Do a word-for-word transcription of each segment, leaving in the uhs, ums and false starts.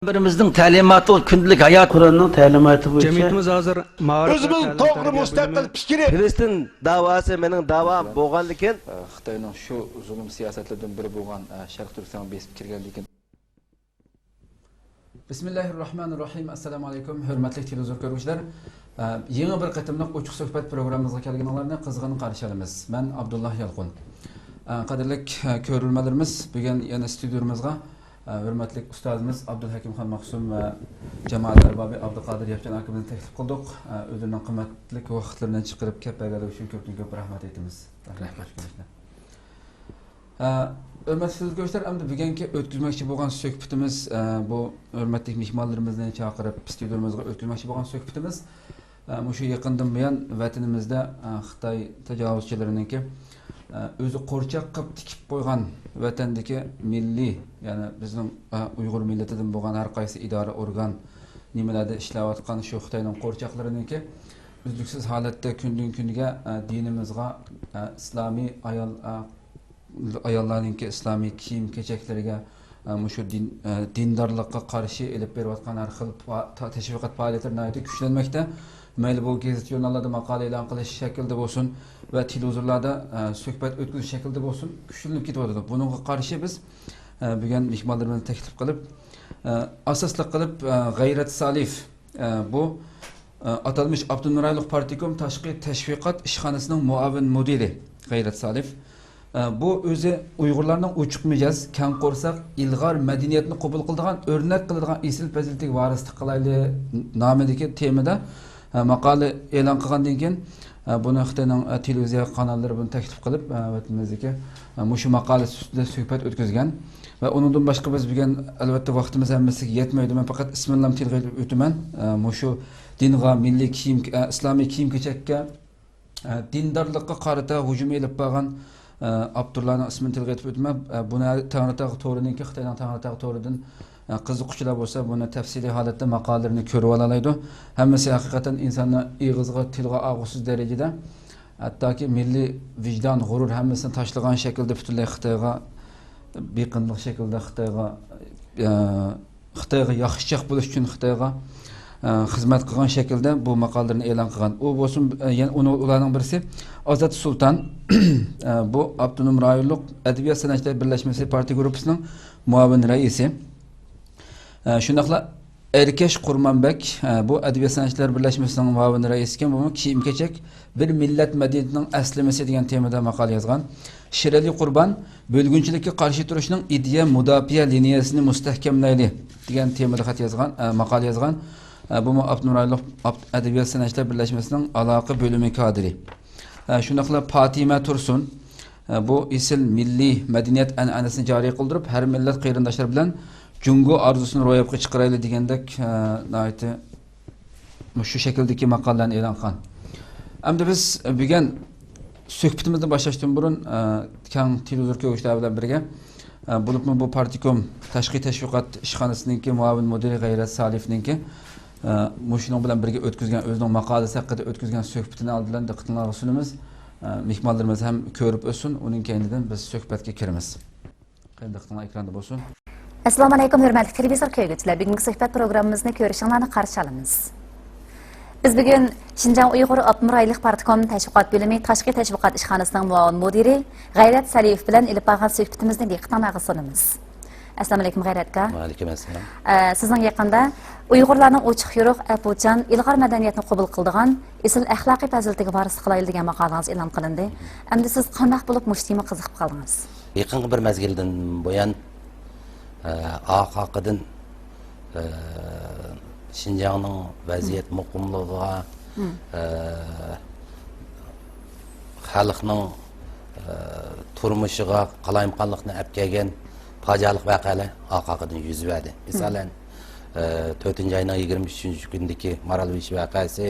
پەيغەمبىرىمىزنىڭ تەلىماتى، كۈندىلىك ھايات. قۇرئاننىڭ تەلىماتى بويىچە جەمئىيىتىمىز ھازىر مائارىپ ۋە تەلىم-تەربىيە بۆلۈمى. پەلەستىن داۋاسى مېنىڭ داۋام بولغاندىكىن، خىتاينىڭ شۇ زۇلۇم سىياسەتلىرىدىن بىرى بولغان، ئە، شەرقىي تۈركىستانغا بېسىپ كىرگەندىن كېيىن. بىسمىللاھىررەھمانىررەھىم. ئەسسالامۇئەلەيكۇم، ھۆرمەتلىك تېلېۋىزور كۆرگۈچىلەر. ئە، يېڭى بىر قېتىملىق ئوچۇق سۆھبەت پروگراممىمىزغا كەلگىنىڭلارنى قىزغىن قارشى ئالىمىز. مەن ئابدۇللا يالقۇن. ئە، قەدىرلىك، ئە، كۆرۈرمەنلىرىمىز، بۈگۈن يەنە ستۇدىيىمىزغا، ئە، ھۆرمەتلىك ئۇستازىمىز ئابدۇلھەكىم خان مەخسۇم ۋە جامائەت ئەربابى ئابدۇقادىر ياپچان ئاكىمىزنى تەكلىپ قىلدۇق. ئە، ئۆزلىرىنىڭ قىممەتلىك ۋاقىتلىرىنى چىقىرىپ كەپ بەرگەنلىكى ئۈچۈن كۆپتىن كۆپ رەھمەت ئېيتىمىز. رەھمەت. ئە، ھۆرمەتلىك تېلېۋىزور كۆرگۈچىلەر، ئەمدى بۈگۈنكى ئۆتكۈزمەكچى بولغان سۆھبىتىمىز، ئە، بۇ ھۆرمەتلىك مېھمانلىرىمىزنى چاقىرىپ، ستۇدىيىمىزغا ئۆتكۈزمەكچى بولغان سۆھبىتىمىز، ئە، مۇشۇ يېقىندىن بۇيان ۋەتىنىمىزدە، ئە، خىتاي تاجاۋۇزچىلىرىنىڭكى، ئە، ئۆزى قورچاق قىلىپ تىكىپ قويغان ۋەتەندىكى مىللىي، يەنى بىزنىڭ، ئە، ئۇيغۇر مىللىتىدىن بولغان ھەر قايسى ئىدارە، ئورگان، نېمىلەردە ئىشلەۋاتقان شۇ خىتاينىڭ قورچاقلىرىنىڭكى ئۈزلۈكسىز ھالەتتە كۈندىن كۈنگە، ئە، دىنىمىزغا، ئە، ئىسلامىي ئايال، ئە، ئاياللارنىڭكى ئىسلامىي كىيىم-كېچەكلىرىگە، ئە، مۇشۇ دىن، ئە، دىندارلىققا قارشى ئېلىپ بېرىۋاتقان ھەر خىل پا-، تا-، تەشۋىقات پائالىيەتلىرى ناھايىتى كۈچلەنمەكتە. مەيلى بۇ گېزىت-ژۇرناللاردا ماقالە ئېلان قىلىش شەكلىدە بولسۇن ۋە تېلېۋىزورلاردا، ئە، سۆھبەت ئۆتكۈزۈش شەكلىدە بولسۇن، كۈچلىنىپ كېتىۋاتىدۇ. بۇنىڭغا قارشى بىز، ئە، بۈگۈن مېھمانلىرىمىزنى تەكلىپ قىلىپ، ئە، ئاساسلىق قىلىپ، ئە، غەيرەت سالىيېف، ئە، بۇ، ئە، ئاتالمىش ئاپتونوم رايونلۇق پارتكوم تاشقى تەشۋىقات ئىشخانىسىنىڭ مۇئاۋىن مۇدىرى غەيرەت سالىيېف. ئە، بۇ ئۆزى ئۇيغۇرلارنىڭ ئوچۇق مىجەز، كەڭ قورساق، ئىلغار مەدەنىيەتنى قوبۇل قىلىدىغان، ئۆرنەك قىلىدىغان ئېسىل پەزىلىتىگە ۋارىسلىق قىلايلى نامىدىكى تېمىدا، ئە، ماقالە ئېلان قىلغاندىن كېيىن، ئە، بۇنى خىتاينىڭ، ئە، تېلېۋىزىيە قاناللىرى بۇنى تەكلىپ قىلىپ، ئە، ۋەتىنىمىزدىكى، ئە، مۇشۇ ماقالە ئۈستىدە سۆھبەت ئۆتكۈزگەن. ۋە ئۇنىڭدىن باشقا بىز بۈگۈن، ئەلۋەتتە، ۋاقتىمىز ھەممىسىگە يەتمەيدۇ. مەن پەقەت ئىسمىنىلا تىلغا ئېلىپ ئۆتىمەن. ئە، مۇشۇ دىنغا، مىللىي كىيىم، ئە، ئىسلامىي كىيىم-كېچەككە، ئە، دىندارلىققا قارىتا ھۇجۇم ئېلىپ بارغان، ئە، ئاپتورلارنىڭ ئىسمىنى تىلغا ئېلىپ ئۆتىمەن. ئە، بۇنى تەڭرىتاغ تورىنىڭكى، خىتاينىڭ تەڭرىتاغ تورىدىن، ئە، قىزىققۇچىلار بولسا بۇنى تەپسىلىي ھالەتتە ماقالىلىرىنى كۆرۈۋالالايدۇ. ھەممىسى ھەقىقەتەن ئىنساننىڭ ئېغىزىغا، تىلغا ئالغۇسىز دەرىجىدە، ھەتتاكى مىللىي ۋىجدان، غۇرۇر ھەممىسىنى تاشلىغان شەكىلدە پۈتۈنلەي خىتايغا، بىقىنلىق شەكىلدە خىتايغا، ئە، خىتايغا ياخشىچاق بولۇش ئۈچۈن خىتايغا، ئە، خىزمەت قىلغان شەكىلدە بۇ ماقالىلىرىنى ئېلان قىلغان. ئۇ بولسۇن، ئە، يەنە ئۇنىڭ، ئۇلارنىڭ بىرسى ئازات سۇلتان، ئە، بۇ ئاپتونوم رايونلۇق ئەدەبىيات سەنئەتچىلەر بىرلەشمىسى پارتىيە گۇرۇپپىسىنىڭ مۇئاۋىن رەئىسى. ئە، شۇنداقلا ئەركەش قۇرمانبەك، ئە، بۇ ئەدەبىيات سەنئەتچىلەر بىرلەشمىسىنىڭ مۇئاۋىن رەئىسى ئىكەن، بۇمۇ كىيىم-كېچەك بىر مىللەت مەدەنىيىتىنىڭ ئەسلىمىسى دېگەن تېمىدا ماقالە يازغان. شېرئەلى قۇربان، بۆلگۈنچىلىككە قارشى تۇرۇشنىڭ ئىدىيە مۇداپىئە لىنىيەسىنى مۇستەھكەملەيلى دېگەن تېمىدا خەت يازغان، ئە، ماقالە يازغان. ئە، بۇمۇ ئاپتونوم رايونلۇق ئاپ-، ئەدەبىيات سەنئەتچىلەر بىرلەشمىسىنىڭ ئالاقە بۆلۈمى كادىرى. ئە، شۇنداقلا پاتىمە تۇرسۇن، ئە، بۇ ئېسىل مىللىي مەدەنىيەت ئەنئەنىسىنى جارى قىلدۇرۇپ، ھەر مىللەت قېرىنداشلار بىلەن جۇڭگو ئارزۇسىنى روياپقا چىقىرايلى دېگەندەك، ئە، ناھايىتى مۇشۇ شەكىلدىكى ماقالىلەرنى ئېلان قىلغان. ئەمدى بىز بۈگۈن سۆھبىتىمىزنى باشلاشتىن بۇرۇن، ئە، كەڭ تېلېۋىزور كۆرگۈچىلەر بىلەن بىرگە، ئە، بولۇپمۇ بۇ پارتكوم تاشقى تەشۋىقات ئىشخانىسىنىڭكى مۇئاۋىن مۇدىرى غەيرەت سالىيېۋنىڭكى، ئە، مۇشۇنىڭ بىلەن بىرگە ئۆتكۈزگەن، ئۆزىنىڭ ماقالىسى ھەققىدە ئۆتكۈزگەن سۆھبىتىنى ئالدى بىلەن دىققىتىڭلارغا سۇنىمىز. ئە، مېھمانلىرىمىز ھەم كۆرۈپ ئۆتسۇن، ئۇنىڭ كەينىدىن بىز سۆھبەتكە كىرىمىز. قېنى، دىققىتىڭلار ئېكراندا بولسۇن. ئەسسالامۇئەلەيكۇم، ھۆرمەتلىك تېلېۋىزور كۆرگۈچىلەر، بۈگۈنكى سۆھبەت پروگراممىمىزنى كۆرۈشۈڭلارنى قارشى ئالىمىز. بىز بۈگۈن شىنجاڭ ئۇيغۇر ئاپتونوم رايونلۇق پارتكوم تەشۋىقات بۆلۈمى تاشقى تەشۋىقات ئىشخانىسىنىڭ مۇئاۋىن مۇدىرى غەيرەت سەلىيېۋ بىلەن ئېلىپ بارغان سۆھبىتىمىزنى دىققىتىڭلارغا سۇنىمىز. ئەسسالامۇئەلەيكۇم، غەيرەت ئاكا. ۋەئەلەيكۇم ئەسسالام. ئە، سىزنىڭ يېقىندا ئۇيغۇرلارنىڭ ئوچۇق يورۇق، ئەپۇچان، ئىلغار مەدەنىيەتنى قوبۇل قىلىدىغان ئېسىل ئەخلاقىي پەزىلىتىگە ۋارىسلىق قىلايلى دېگەن ماقالىڭىز ئېلان قىلىندى. ئەمدى سىز قانداق بولۇپ مۇشۇ تېمىغا قىزىقىپ قالدىڭىز؟ يېقىنقى بىر مەزگىلدىن بۇيان، ئە، ئارقا-ئارقىدىن، ئە، شىنجاڭنىڭ ۋەزىيەت مۇقىملىقىغا، ئە، خەلقنىڭ، ئە، تۇرمۇشىغا قالايمىقانلىقنى ئەپ كەلگەن پاجىئەلىك ۋەقەلەر ئارقا-ئارقىدىن يۈز بەردى. مىسالەن، ئە، تۆتىنچى ئاينىڭ يىگىرمە ئۈچىنچى كۈنىدىكى مارالبېشى ۋەقەسى،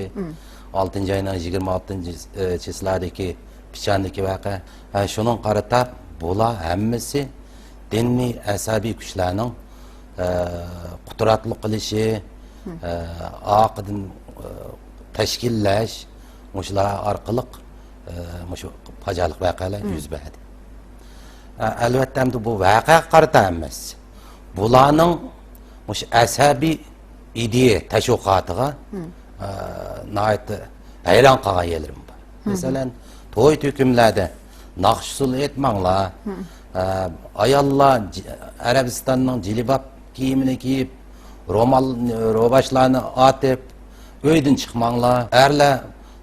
ئالتىنچى ئاينىڭ يىگىرمە ئالتىنچى، ئە، چىسلادىكى پىچاندىكى ۋەقە. ھە، شۇنىڭغا قارىتا بۇلار ھەممىسى دىنىي ئەسەبىي كۈچلەرنىڭ، ئە، قۇتراتلىق قىلىشى، ئە، ئارقىدىن، ئە، تەشكىللەش، مۇشۇلار ئارقىلىق، ئە، مۇشۇ پاجىئەلىك ۋەقەلەر يۈز بەردى. ئە، ئەلۋەتتە، ئەمدى بۇ ۋەقەگە قارىتا ئەمەس. بۇلارنىڭ مۇشۇ ئەسەبىي ئىدىيە تەشۋىقاتىغا، ئە، ناھايىتى ھەيران قالغان يەرلىرىم بار. مەسىلەن، توي تۆكۈملەردە ناخشا ئۇسسۇل ئېيتماڭلار. ئە، ئاياللار جى-، ئەرەبىستاننىڭ جىلباب كىيىمىنى كىيىپ، رومال، روباچلارنى ئاتىپ، ئۆيدىن چىقماڭلار. ئەرلەر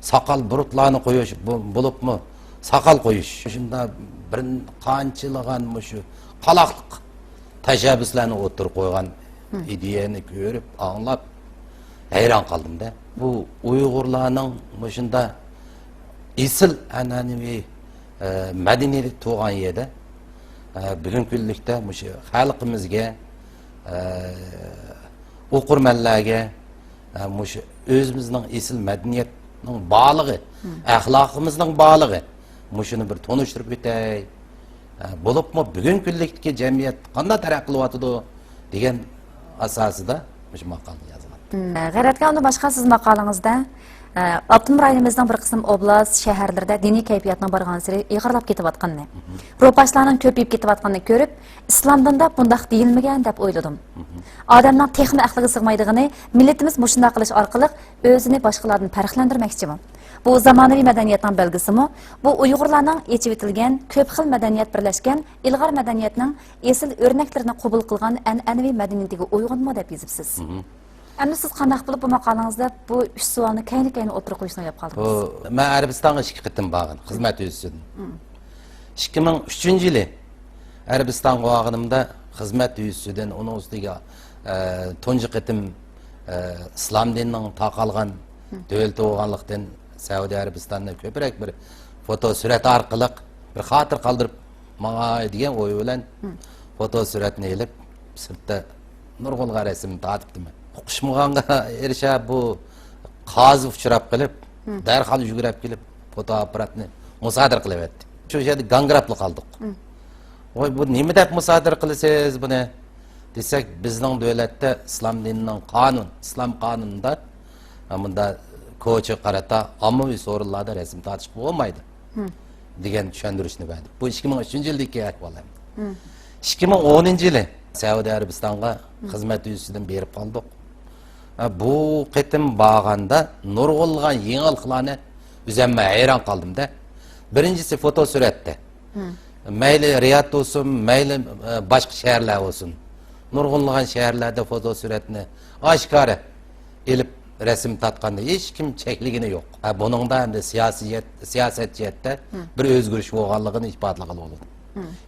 ساقال بۇرۇتلارنى قويۇش، بۇ-، بولۇپمۇ ساقال قويۇش. شۇنداق بىر قانچىلىغان مۇشۇ قالاقلىق تەشەببۇسلارنى ئوتتۇرىغا قويغان ئىدىيەنى كۆرۈپ، ئاڭلاپ، ھەيران قالدىم-دە. بۇ ئۇيغۇرلارنىڭ مۇشۇنداق ئېسىل ئەنئەنىۋى، ئە، مەدەنىيىتى تۇغان يەردە، ئە، بۈگۈنكى كۈنلۈكتە مۇشۇ خەلقىمىزگە، ئە، ئوقۇرمەنلەرگە، ئە، مۇشۇ ئۆزىمىزنىڭ ئېسىل مەدەنىيەتنىڭ بارلىقى، ئەخلاقىمىزنىڭ بارلىقى، مۇشۇنى بىر تونۇشتۇرۇپ ئۆتەي. ئە، بولۇپمۇ بۈگۈنكى كۈنلۈكتىكى جەمئىيەت قانداق تەرەققىي قىلىۋاتىدۇ دېگەن ئاساسىدا مۇشۇ ماقالىنى يازغان. مم، غەيرەتكە ئۇندىن باشقا سىز ماقالىڭىزدە، ئە، ئاپتونوم رايونىمىزنىڭ بىر قىسىم ئوبلاست، شەھەرلىرىدە دىنىي كەيپىياتنىڭ بارغانسېرى ئېغىرلاپ كېتىۋاتقىنىنى، روپاشلارنىڭ كۆپىيىپ كېتىۋاتقىنىنى كۆرۈپ، ئىسلام دىنىدا بۇنداق دېيىلمىگەن دەپ ئويلىدىم. ئادەمنىڭ تېخىمۇ ئەقلىگە سىغمايدىغىنى، مىللىتىمىز مۇشۇنداق قىلىش ئارقىلىق ئۆزىنى باشقىلاردىن پەرقلەندۈرمەكچىمۇ؟ بۇ زامانىۋى مەدەنىيەتنىڭ بەلگىسىمۇ؟ بۇ ئۇيغۇرلارنىڭ ئېچىۋېتىلگەن كۆپ خىل مەدەنىيەت بىرلەشكەن ئىلغار مەدەنىيەتنىڭ ئېسىل ئۆرنەكلىرىنى قوبۇل قىلغان ئەنئەنىۋى مەدەنىيىتىگە ئۇيغۇنمۇ دەپ يېزىپسىز. ئەمدى سىز قانداق بولۇپ بۇ ماقالىڭىزدا بۇ ئۈچ سوئالنى كەينى-كەينى ئوتتۇرىغا قويۇشنى ئويلاپ قالدىڭىز؟ بۇ، مەن ئەرەبىستانغا ئىككى قېتىم بارغان، خىزمەت يۈزىسىدىن. ئىككى مىڭ ئۈچىنچى يىلى ئەرەبىستانغا بارغىنىمدا خىزمەت يۈزىسىدىن، ئۇنىڭ ئۈستىگە، ئە، تۇنجى قېتىم، ئە، ئىسلام دىنىنىڭ تارقالغان دۆلىتى بولغانلىقتىن، سەئۇدى ئەرەبىستاندا كۆپرەك بىر فوتو سۈرەت ئارقىلىق بىر خاتىرە قالدۇرۇپ ماڭاي دېگەن ئوي بىلەن فوتو سۈرەتنى ئېلىپ، سىرتتا نۇرغۇنلىغان رەسىمنى تارتىپتىمەن. ئۇقۇشمىغانغا ئېرىشە بۇ قازى ئۇچراپ قېلىپ، دەرھال يۈگۈرۈپ كېلىپ، فوتو ئاپپاراتنى مۇسادىرە قىلىۋەتتى. شۇ يەردە گاڭگىراپلا قالدۇق. ۋاي، بۇ نېمە دەپ مۇسادىرە قىلىسىز بۇنى؟ دېسەك، بىزنىڭ دۆلەتتە ئىسلام دىنىنىڭ قانۇن، ئىسلام قانۇنىدا، ھە، مۇندا كوچا قارىتا ئاممىۋى سورۇنلاردا رەسىم تارتىشقا بولمايدۇ، دېگەن چۈشەندۈرۈشنى بەردى. بۇ ئىككى مىڭ ئۈچىنچى يىلدىكى ئەھۋال ئەمدى. ئىككى مىڭ ئونىنچى يىلى سەئۇدى ئەرەبىستانغا خىزمەت يۈزىسىدىن بېرىپ قالدۇق. ھە، بۇ قېتىم بارغاندا نۇرغۇنلىغان يېڭىلىقلارنى ئۆزۈممۇ ھەيران قالدىم-دە. بىرىنچىسى، فوتو سۈرەتتە. مەيلى رىياد بولسۇن، مەيلى، ئە، باشقا شەھەرلەر بولسۇن. نۇرغۇنلىغان شەھەرلەردە فوتو سۈرەتنى ئاشكارا ئېلىپ رەسىم تارتقاندا ھېچكىم چەكلىگىنى يوق. ھە، بۇنىڭدا ئەمدى سىياسىي جەھەت-، سىياسەت جەھەتتە بىر ئۆزگىرىش بولغانلىقىنى ئىپادىلىگىلى بولىدۇ.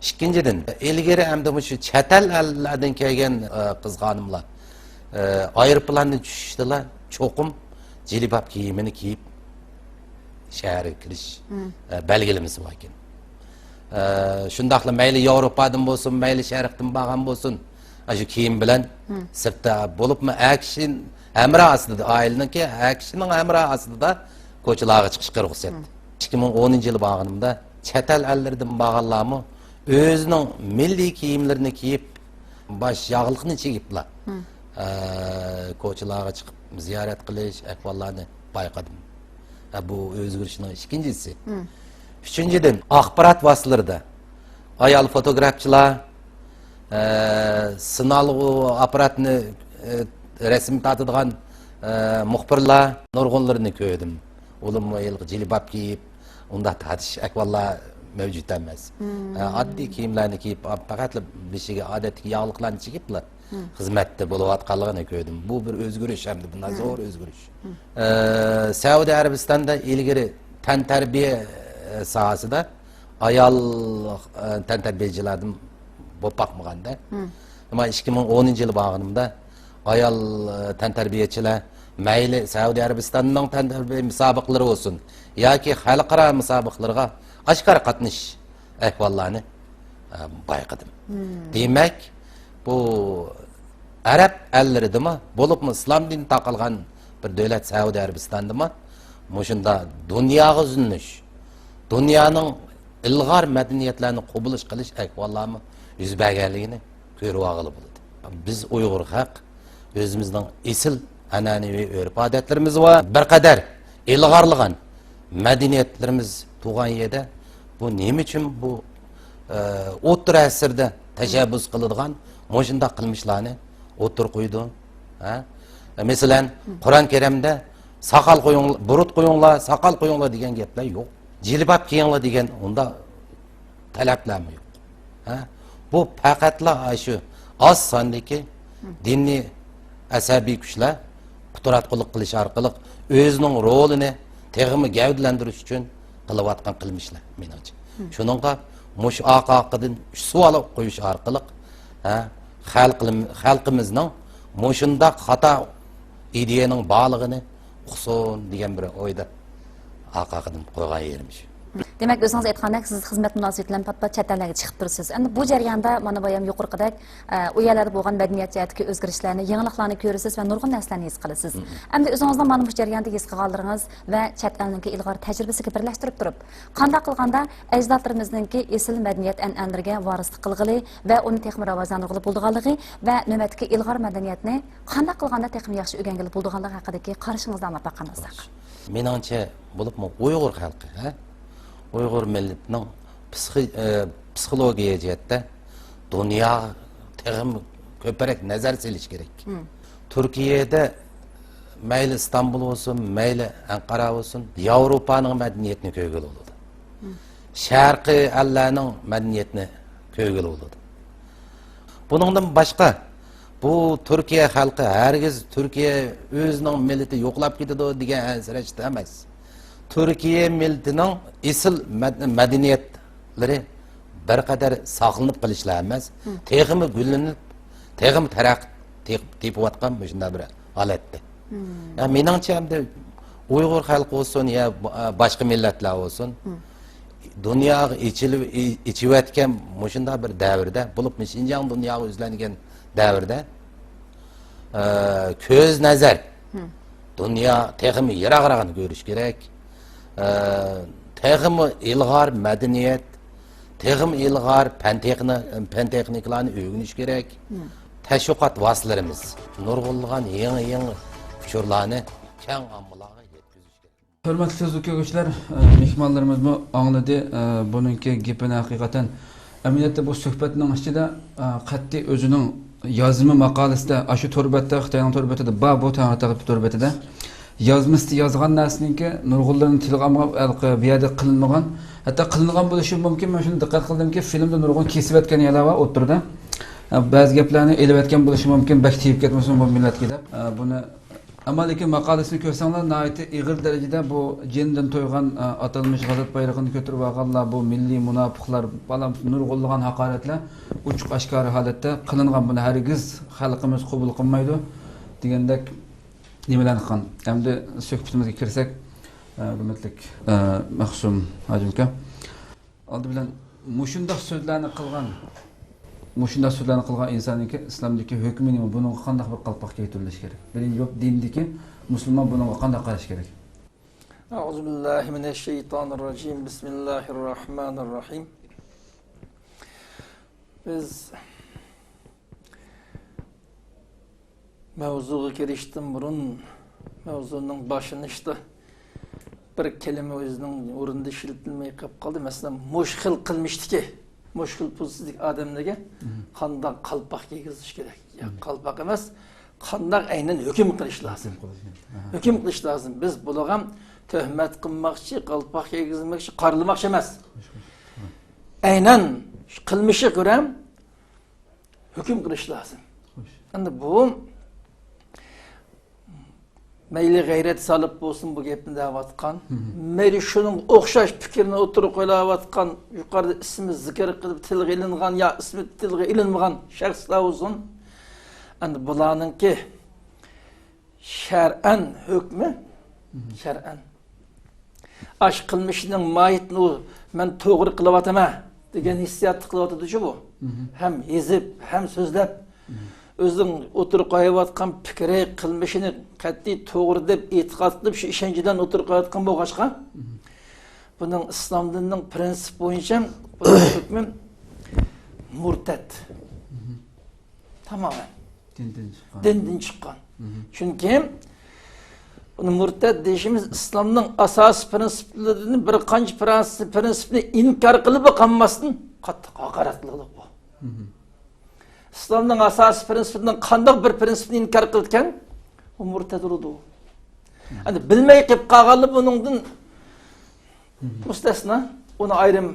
ئىككىنچىدىن، ئىلگىرى ئەمدى مۇشۇ چەت ئەل، ئەللەردىن كەلگەن، ئە، قىز-خانىملار، ئە، ئايروپىلاندىن چۈشۈشتىلا چوقۇم جىلباب كىيىمىنى كىيىپ شەھەرگە كىرىش، ئە، بەلگىلىمىسى بار ئىكەن. ئە، شۇنداقلا مەيلى ياۋروپادىن بولسۇن، مەيلى شەرقتىن بارغان بولسۇن، ئاشۇ كىيىم بىلەن سىرتتا بولۇپمۇ ئەر كىشى ھەمراھ ئاستىدا، ئائىلىنىڭكى ئەر كىشىنىڭ ھەمراھ ئاستىدا كوچىلارغا چىقىشقا رۇخسەت. ئىككى مىڭ ئونىنچى يىلى بارغىنىمدا چەت ئەل ئەللىرىدىن بارغانلارمۇ ئۆزىنىڭ مىللىي كىيىملىرىنى كىيىپ، باش ياغلىقنى چىگىپلا، ئە، كوچىلارغا چىقىپ زىيارەت قىلىش ئەھۋاللارنى بايقىدىم. ئە، بۇ ئۆزگىرىشنىڭ ئىككىنچىسى. ئۈچىنچىدىن، ئاخبارات ۋاسىتىلىرىدە ئايال فوتوگرافچىلار، ئە، سىنالغۇ ئاپپاراتنى، ئە، رەسىم تارتىدىغان، ئە، مۇخبىرلار نۇرغۇنلىرىنى كۆردۈم. ئۇلارمۇ ھېلىقى جىلباب كىيىپ، ئۇنداق تارتىش ئەھۋاللار مەۋجۇت ئەمەس. ئە، ئاددىي كىيىملەرنى كىيىپ، پەقەتلا بېشىغا ئادەتتىكى ياغلىقلارنى چىگىپلا، خىزمەتتە بولۇۋاتقانلىقىنى كۆردۈم. بۇ بىر ئۆزگىرىش، ھەمدە بۇنداق زور ئۆزگىرىش. ئە، سەئۇدى ئەرەبىستاندا ئىلگىرى تەنتەربىيە، ئە، ساھەسىدە ئايال، ئە، تەنتەربىيەچىلەردىن بولۇپ باقمىغاندا. ئەمما ئىككى مىڭ ئونىنچى يىلى بارغىنىمدا ئايال، ئە، تەنتەربىيەچىلەر مەيلى سەئۇدى ئەرەبىستاننىڭ تەنتەربىيە مۇسابىقىلىرى بولسۇن ياكى خەلقئارا مۇسابىقىلىرىغا ئاشكارا قاتنىشىش ئەھۋاللارنى، ئە، بايقىدىم. دېمەك، بۇ ئەرەب ئەللىرىدىمۇ، بولۇپمۇ ئىسلام دىنى تارقالغان بىر دۆلەت سەئۇدى ئەرەبىستاندىمۇ مۇشۇنداق دۇنياغا يۈزلىنىش، دۇنيانىڭ ئىلغار مەدەنىيەتلەرنى قوبۇل قىلىش ئەھۋاللارمۇ يۈز بەرگەنلىكىنى كۆرۈۋالغىلى بولىدۇ. بىز ئۇيغۇر خەق ئۆزىمىزنىڭ ئېسىل ئەنئەنىۋى ئۆرپ-ئادەتلىرىمىز بار، بىر قەدەر ئىلغارلىغان مەدەنىيەتلىرىمىز تۇغان يەردە بۇ نېمە ئۈچۈن بۇ، ئە، ئوتتۇرا ئەسىردە تەشەببۇس قىلىدىغان مۇشۇنداق قىلمىشلارنى ئوتتۇرىغا قويىدۇ. ھە؟ مەسىلەن، قۇرئان كەرىمدە ساقال قويۇڭلار، بۇرۇت قويۇڭلار، ساقال قويۇڭلار دېگەن گەپلەر يوق. جىلباب كىيىڭلار دېگەن ئۇنداق تەلەپلەرمۇ يوق. ھە؟ بۇ پەقەتلا شۇ ئاز ساندىكى دىنىي ئەسەبىي كۈچلەر قۇتراتقۇلۇق قىلىش ئارقىلىق ئۆزىنىڭ رولىنى تېخىمۇ گەۋدىلەندۈرۈش ئۈچۈن قىلىۋاتقان قىلمىشلار، مېنىڭچە. شۇنىڭغا مۇشۇ ئارقىدىن ئۈچ سوئال قويۇش ئارقىلىق، ھە، خەلقىم-، خەلقىمىزنىڭ مۇشۇنداق خاتا ئىدىيەنىڭ بارلىقىنى ئۇقسۇن دېگەن بىر ئويدا ئارقىدىن قويغان يېرىم شۇ. دېمەك، ئۆزىڭىز ئېيتقاندەك، سىز خىزمەت مۇناسىۋىتى بىلەن پات-پات چەت ئەللەرگە چىقىپ تۇرىسىز. ئەمدى بۇ جەرياندا مانا بايام يۇقىرىقىدەك، ئە، ئۇ يەرلەردە بولغان مەدەنىيەت جەھەتتىكى ئۆزگىرىشلەرنى، يېڭىلىقلارنى كۆرىسىز ۋە نۇرغۇن نەرسىلەرنى ھېس قىلىسىز. ئەمدى ئۆزىڭىزنىڭ مانا مۇشۇ جەرياندا ھېس قىلغانلىرىڭىز ۋە چەت ئەلنىڭكى ئىلغار تەجرىبىسىگە بىرلەشتۈرۈپ تۇرۇپ، قانداق قىلغاندا ئەجدادلىرىمىزنىڭكى ئېسىل مەدەنىيەت ئەنئەنىلىرىگە ۋارىسلىق قىلغىلى ۋە ئۇنى تېخىمۇ راۋاجلاندۇرغىلى بولىدىغانلىقى ۋە نۆۋەتتىكى ئىلغار مەدەنىيەتنى قانداق قىلغاندا تېخىمۇ ياخشى ئۆگەنگىلى بولىدىغانلىقى ھەققىدىكى قارىشىڭىزنى ئاڭلاپ باققان بولساق. مېنىڭچە، بولۇپمۇ ئۇيغۇر خەلقى، ھە؟ ئۇيغۇر مىللىتىنىڭ پسىخى-، ئە، پسىخولوگىيە جەھەتتە دۇنياغا تېخىمۇ كۆپرەك نەزەر سېلىش كېرەك. تۈركىيەدە مەيلى ئىستانبۇل بولسۇن، مەيلى ئەنقارا بولسۇن، ياۋروپانىڭ مەدەنىيىتىنى كۆرگىلى بولىدۇ. شەرقىي ئەللەرنىڭ مەدەنىيىتىنى كۆرگىلى بولىدۇ. بۇنىڭدىن باشقا، بۇ تۈركىيە خەلقى ھەرگىز تۈركىيە ئۆزىنىڭ مىللىتى يوقلاپ كېتىدۇ دېگەن ئەنسىرەشتە ئەمەس. تۈركىيە مىللىتىنىڭ ئېسىل مەد-، مەدەنىيەتلىرى بىر قەدەر ساقلىنىپ قېلىشلا ئەمەس، تېخىمۇ گۈللىنىپ، تېخىمۇ تەرەققىي تېپ-، تېپىۋاتقان مۇشۇنداق بىر ھالەتتە. يا، مېنىڭچە، ئەمدى ئۇيغۇر خەلقى بولسۇن، يا با-، باشقا مىللەتلەر بولسۇن، دۇنياغا ئېچىلىپ، ئېچىۋەتكەن مۇشۇنداق بىر دەۋردە، بولۇپمۇ شىنجاڭ دۇنياغا يۈزلەنگەن دەۋردە، ئە، كۆز نەزەر، دۇنيا تېخىمۇ يىراقراقنى كۆرۈش كېرەك. ئە، تېخىمۇ ئىلغار مەدەنىيەت، تېخىمۇ ئىلغار پەن تېخنى-، پەن تېخنىكىلارنى ئۆگىنىش كېرەك. تەشۋىقات ۋاسىتىلىرىمىز نۇرغۇنلىغان يېڭى-يېڭى ئۇچۇرلارنى كەڭ ئاممىلارغا يەتكۈزۈش كېرەك. ھۆرمەتلىك تۈزۈك كۆرگۈچىلەر، ئە، مېھمانلىرىمىزمۇ ئاڭلىدى، ئە، بۇنىڭكى گېپىنى ھەقىقەتەن. ئەمەلىيەتتە بۇ سۆھبەتنىڭ ئىچىدە، ئە، قەتئىي ئۆزىنىڭ يازما ماقالىسىدە، ئاشۇ تور بەتتە، خىتاينىڭ تور بەتىدە بار، بۇ تەڭرىتاغ تور بەتىدە. يازمىسىدا يازغان نەرسىنىڭكى نۇرغۇنلىرىنى تىلغا ئالمىغان، ھېلىقى بۇ يەردە قىلىنمىغان، ھەتتا قىلىنغان بولۇشى مۇمكىن. مەن شۇنى دىققەت قىلدىمكى، فىلىمدا نۇرغۇن كېسىۋەتكەن يەرلەر بار ئوتتۇرىدا. ئە، بەزى گەپلەرنى ئېلىۋەتكەن بولۇشى مۇمكىن، بەك تېگىپ كەتمىسۇن بۇ مىللەتكە دەپ. ئە، بۇنى ئەمما لېكىن ماقالىسىنى كۆرسەڭلار، ناھايىتى ئېغىر دەرىجىدە بۇ جېنىدىن تويغان، ئە، ئاتالمىش غازات بايرىقىنى كۆتۈرۈپ ئالغانلار، بۇ مىللىي مۇناپىقلار، بالام، نۇرغۇنلىغان ھاقارەتلەر ئوچۇق ئاشكارا ھالەتتە قىلىنغان. بۇنى ھەرگىز خەلقىمىز قوبۇل قىلمايدۇ دېگەندەك نېمىلەرنى قىلغان. ئەمدى سۆھبىتىمىزگە كىرسەك، ئە، ھۆرمەتلىك، ئە، مەخسۇم ھاجىم ئاكا. ئالدى بىلەن مۇشۇنداق سۆزلەرنى قىلغان، مۇشۇنداق سۆزلەرنى قىلغان ئىنساننىڭكى ئىسلامدىكى ھۆكمى نېمە؟ بۇنىڭغا قانداق بىر قالپاق كىيدۈرۈلۈشى كېرەك؟ بىرىنچى بولۇپ، دىندىكى مۇسۇلمان بۇنىڭغا قانداق قارىشى كېرەك؟ أعوذ بالله من الشيطان الرجيم. بسم الله الرحمن الرحيم. بىز مەۋزۇغا كىرىشتىن بۇرۇن، مەۋزۇنىڭ باشلىنىشىدا بىر كەلىمە ئۆزىنىڭ ئورنىدا ئىشلىتىلمەي قېلىپ قالدى. مەسىلەن، مۇشۇ خىل قىلمىشتىكى، مۇشۇ خىل پوزىتسىيىدىكى ئادەملەرگە قانداق قالپاق كىيگۈزۈش كېرەك؟ يا، قالپاق ئەمەس، قانداق ئەينەن ھۆكۈم قىلىش لازىم. ھۆكۈم قىلىش لازىم. ھۆكۈم قىلىش لازىم. بىز بۇلارغا تۆھمەت قىلماقچى، قالپاق كىيگۈزمەكچى، قارىلىماقچى ئەمەس. ئەينەن قىلمىشىغا كۆرە ھۆكۈم قىلىش لازىم. خوش. ئەمدى بۇ مەيلى غەيرەت سالىپ بولسۇن بۇ گەپنى دەۋاتقان، مەيلى شۇنىڭغا ئوخشاش پىكىرنى ئوتتۇرىغا قويۇۋاتقان، يۇقىرىدا ئىسمى زىكىر قىلىپ تىلغا ئېلىنغان يا ئىسمى تىلغا ئېلىنمىغان شەخسلەر بولسۇن. ئەمدى بۇلارنىڭكى شەرئەن ھۆكمى، شەرئەن ئاش قىلمىشىنىڭ ماھىيىتىنى ئۇ مەن توغرا قىلىۋاتىمەن دېگەن ھېسسىياتتا قىلىۋاتىدۇ-چۇ بۇ. ھەم يېزىپ، ھەم سۆزلەپ، ئۆزىنىڭ ئوتتۇرىغا قويۇۋاتقان پىكرى، قىلمىشىنى قەتئىي توغرا دەپ ئېتىقاد قىلىپ، شۇ ئىشەنچ بىلەن ئوتتۇرىغا قويۇۋاتقان بولغاچقا، بۇنىڭ ئىسلام دىنىنىڭ پرىنسىپى بويىچە بۇنىڭ ھۆكمى مۇرتەد. تامامەن. دىندىن چىققان. دىندىن چىققان. چۈنكى بۇنى مۇرتەد دېيىشىمىز ئىسلامنىڭ ئاساسىي پرىنسىپلىرىدىن بىر قانچە پرىنسىپ-، پرىنسىپنى ئىنكار قىلىپلا قالماستىن، قاتتىق ھاقارەت قىلغانلىق بۇ. ئىسلامنىڭ ئاساسىي پىرىنسىپىدىن قانداق بىر پىرىنسىپنى ئىنكار قىلىدىكەن؟ ئۇ مۇرتەد بولىدۇ. ئەمدى بىلمەي قېلىپ قالغانلار بۇنىڭدىن مۇستەسنا. ئۇنى ئايرىم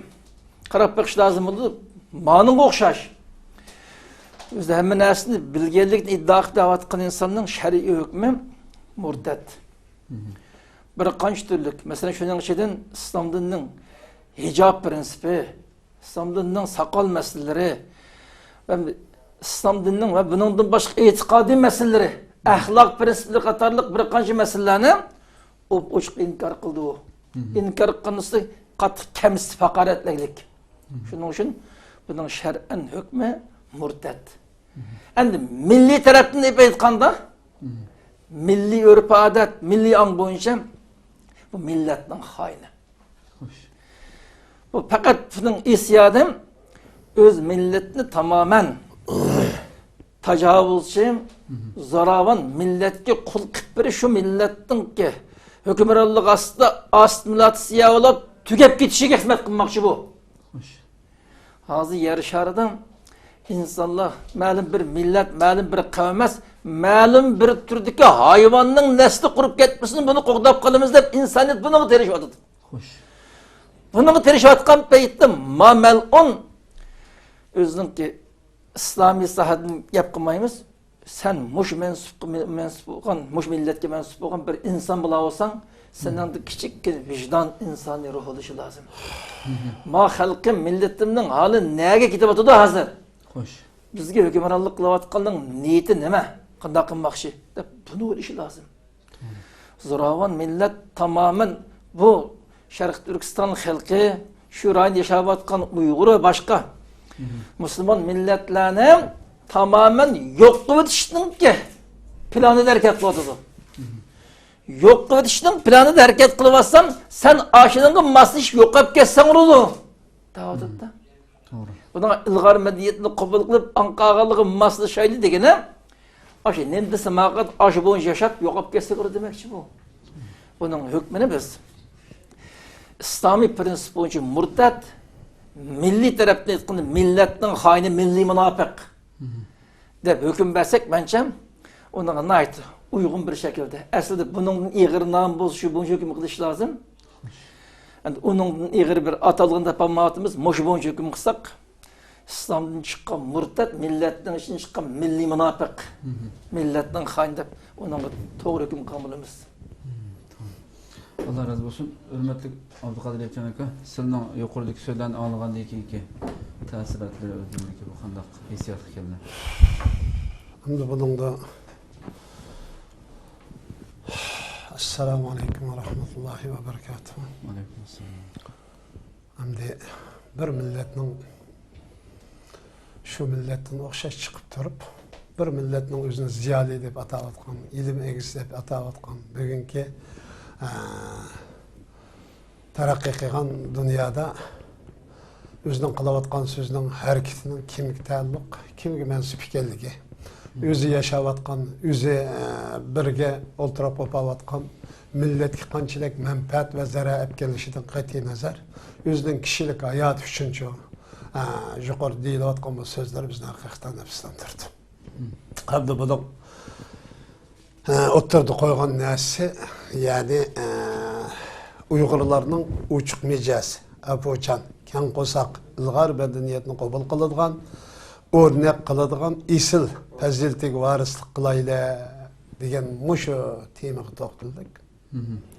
قاراپ بېقىش لازىم بولىدۇ. مانىڭغا ئوخشاش. ئۆزى ھەممە نەرسىنى بىلگەنلىكىنى ئىددىئا قىلىپ دەۋاتقان ئىنساننىڭ شەرئىي ھۆكمى مۇرتەد. بىر قانچە تۈرلۈك. مەسىلەن، شۇنىڭ ئىچىدىن ئىسلام دىنىنىڭ ھىجاب پىرىنسىپى، ئىسلام دىنىنىڭ ساقال مەسىلىلىرى ۋە ئىسلام دىنىنىڭ ۋە بۇنىڭدىن باشقا ئېتىقادىي مەسىلىلىرى، ئەخلاق پىرىنسىپلىرى قاتارلىق بىر قانچە مەسىلىلەرنى ئوپئوچۇق ئىنكار قىلىدۇ. ئىنكار قىلغان ئۈستىگە قاتتىق كەمسىتىپ ھاقارەتلەيلىك. شۇنىڭ ئۈچۈن بۇنىڭ شەرئەن ھۆكمى مۇرتەد. ئەمدى مىللىي تەرەپتىن دەپ ئېيتقاندا، مىللىي ئۆرپ-ئادەت، مىللىي ئاڭ بويىچە بۇ مىللەتنىڭ خائىنى. خوش. بۇ پەقەت بۇنىڭ ھېسسىياتى ئۆز مىللىتىنى تامامەن تاجاۋۇزچى، زوراۋان مىللەتكە قۇل قىلىپ بېرىش، شۇ مىللەتنىڭكى ھۆكۈمرانلىقى ئاستىدا ئاسسىمىلياتسىيە بولۇپ تۈگەپ كېتىشىگە خىزمەت قىلماقچى بۇ. خوش. ھازىر يەر شارىدا ئىنسانلار مەلۇم بىر مىللەت، مەلۇم بىر قەۋم ئەمەس، مەلۇم بىر تۈردىكى ھايۋاننىڭ نەسلى قۇرۇپ كەتمىسۇن، بۇنى قوغداپ قالىمىز دەپ ئىنسانىيەت بۇنىڭغا تىرىشىۋاتىدۇ. خوش. بۇنىڭغا تىرىشىۋاتقان پەيتتە ما مەلئۇن ئۆزىنىڭكى ئىسلامىي ساھەدىن گەپ قىلمايمىز. سەن مۇشۇ مەنسۇپقا مەنسۇپ بولغان، مۇشۇ مىللەتكە مەنسۇپ بولغان بىر ئىنسان بولا بولساڭ، سېنىڭدە كىچىككىنە ۋىجدان ئىنسانىي روھ بولۇشى لازىم. ما خەلقىم، مىللىتىمنىڭ ھالى نەگە كېتىۋاتىدۇ ھازىر؟ خوش. بىزگە ھۆكۈمرانلىق قىلىۋاتقاننىڭ نىيىتى نېمە؟ قانداق قىلماقچى؟ دەپ بۇنى ئويلىشى لازىم. زوراۋان مىللەت تامامەن بۇ شەرقىي تۈركىستان خەلقى، شۇ رايوندا ياشاۋاتقان ئۇيغۇر ۋە باشقا مۇسۇلمان مىللەتلەرنى تامامەن يوق قىلىۋېتىشنىڭكى پىلانىدا ھەرىكەت قىلىۋاتىدۇ. يوق قىلىۋېتىشنىڭ پىلانىدا ھەرىكەت قىلىۋاتسام، سەن ئاشۇنىڭغا ماسلىشىپ يوقاپ كەتسەڭ بولىدۇ، دەۋاتىدۇ. توغرا. بۇنىڭ ئىلغار مەدەنىيەتنى قوبۇل قىلىپ، ئاڭقاغانلىقى ماسلىشايلى دېگىنى، ئاشۇ نېمە دېسە ماقۇل، ئاشۇ بويىچە ياشاپ، يوقاپ كەتسەك بولىدۇ دېمەكچى بۇ. بۇنىڭ ھۆكمىنى بىز ئىسلامىي پىرىنسىپ بويىچە مۇرتەد، مىللىي تەرەپتىن ئېيتقاندا، مىللەتنىڭ خائىنى، مىللىي مۇناپىق دەپ ھۆكۈم بەرسەك، مەنچە ئۇنىڭغا ناھايىتى ئۇيغۇن بىر شەكىلدە. ئەسلىدە بۇنىڭدىن ئېغىر نام بولسا، شۇ بويىچە ھۆكۈم قىلىش لازىم. ئەمدى ئۇنىڭدىن ئېغىر بىر ئاتالغۇنى تاپالمايۋاتىمىز. مۇشۇ بويىچە ھۆكۈم قىلساق، ئىسلامدىن چىققان مۇرتەد، مىللەتنىڭ ئىچىدىن چىققان مىللىي مۇناپىق، مىللەتنىڭ خائىنى دەپ ئۇنىڭغا توغرا ھۆكۈم قىلغان بولىمىز. ئاللا رازى بولسۇن. ھۆرمەتلىك ئابدۇقادىر ياپچان ئاكا، سىلىنىڭ يۇقىرىدىكى سۆزلەرنى ئاڭلىغاندىن كېيىنكى تەسىراتلىرى، ئۆزىڭىزدىكى بۇ قانداق ھېسسىياتقا كەلدى؟ ئەمدى بۇنىڭدا، ئەسسالامۇ ئەلەيكۇم ۋە رەھمەتۇللاھى ۋە بەرىكاتۇھۇ. ۋەئەلەيكۇم ئەسسالام. ئەمدى بىر مىللەتنىڭ، شۇ مىللەتتىن ئوخشاش چىقىپ تۇرۇپ، بىر مىللەتنىڭ ئۆزىنى زىيالىي دەپ ئاتاۋاتقان، ئىلىم ئىگىسى دەپ ئاتاۋاتقان بۈگۈنكى، ئە، تەرەققىي قىلغان دۇنيادا ئۆزىنىڭ قىلىۋاتقان سۆزىنىڭ، ھەرىكىتىنىڭ كىمگە تەئەللۇق، كىمگە مەنسۇپ ئىكەنلىكى، ئۆزى ياشاۋاتقان، ئۆزى، ئە، بىرگە ئولتۇراپ ئوپاۋاتقان مىللەتكە قانچىلىك مەنپەئەت ۋە زەرەر ئەپ كېلىشىدىن قەتئىينەزەر، ئۆزىنىڭ كىشىلىك ھاياتى ئۈچۈنچۇ، ئە، يۇقىرىدا دېيىلىۋاتقان بۇ سۆزلەر بىزنى ھەقىقەتەن نەپىسلەندۈردى. ھەمدە بۇنىڭ، ھە، ئوتتۇرىدا قويغان نەرسىسى، يەنى، ئە، ئۇيغۇرلارنىڭ ئوچۇق مىجەز، ئەپۇچان، كەڭ قورساق، ئىلغار مەدەنىيەتنى قوبۇل قىلىدىغان، ئۆرنەك قىلىدىغان ئېسىل پەزىلىتىگە ۋارىسلىق قىلايلى دېگەن مۇشۇ تېمىغا توختالدۇق.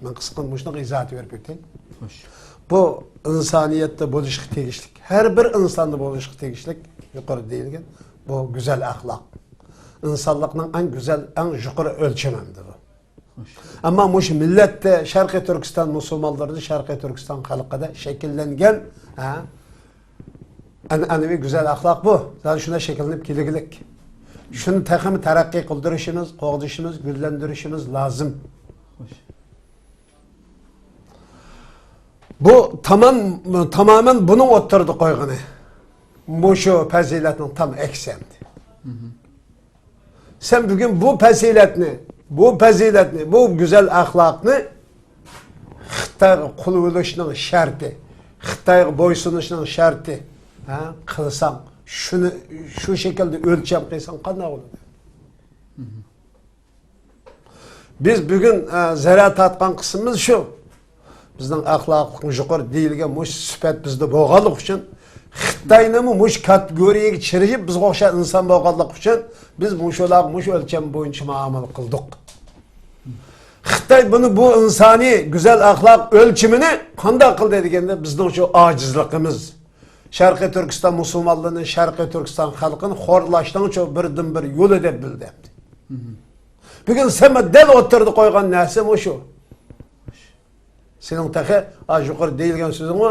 مەن قىسقا مۇشۇنىڭغا ئىزاھات بېرىپ ئۆتەي. خوش. بۇ ئىنسانىيەتتە بولۇشقا تېگىشلىك، ھەر بىر ئىنساندا بولۇشقا تېگىشلىك، يۇقىرىدا دېيىلگەن بۇ گۈزەل ئەخلاق. ئىنسانلىقنىڭ ئەڭ گۈزەل، ئەڭ يۇقىرى ئۆلچىمى ئەمدى بۇ. خوش. ئەمما مۇشۇ مىللەتتە، شەرقىي تۈركىستان مۇسۇلمانلىرىدا، شەرقىي تۈركىستان خەلقىدە شەكىللەنگەن، ھە، ئەنئەنىۋى گۈزەل ئەخلاق بۇ. زادى شۇنداق شەكىللىنىپ كېلىگلىك. شۇنى تېخىمۇ تەرەققىي قىلدۇرۇشىمىز، قوغدىشىمىز، گۈللەندۈرۈشىمىز لازىم. خوش. بۇ تامام، تامامەن بۇنىڭ ئوتتۇرىدا قويغىنى. مۇشۇ پەزىلەتنىڭ تام ئەكسى ئەمدى. سەن بۈگۈن بۇ پەزىلەتنى، بۇ پەزىلەتنى، بۇ گۈزەل ئەخلاقنى خىتايغا قۇل بولۇشنىڭ شەرتى، خىتايغا بويسۇنۇشنىڭ شەرتى، ھە، قىلساڭ، شۇنى شۇ شەكىلدە ئۆلچەم قىلساڭ قانداق بولىدۇ؟ بىز بۈگۈن، ئە، زەرەر تارتقان قىسمىمىز شۇ. بىزنىڭ ئەخلاقلىق يۇقىرى دېيىلگەن مۇشۇ سۈپەت بىزدە بولغانلىقى ئۈچۈن، خىتاينىمۇ مۇشۇ كاتېگورىيەگە چىرىيىپ، بىزگە ئوخشاش ئىنسان بولغانلىقى ئۈچۈن، بىز مۇشۇلارغا مۇشۇ ئۆلچەم بويىچە مۇئامىلە قىلدۇق. خىتاي بۇنى، بۇ ئىنسانىي گۈزەل ئەخلاق ئۆلچىمىنى قانداق قىلدى دېگەندە، بىزنىڭ شۇ ئاجىزلىقىمىز، شەرقىي تۈركىستان مۇسۇلمانلىرىنى، شەرقىي تۈركىستان خەلقىنى خورلاشنىڭچۇ بىردىنبىر يولى دەپ بىلدى. بۈگۈن سەن دەل ئوتتۇرىدا قويغان نەرسە مۇشۇ. سېنىڭ تېخى، ھا، يۇقىرى دېيىلگەن سۆزۈڭمۇ،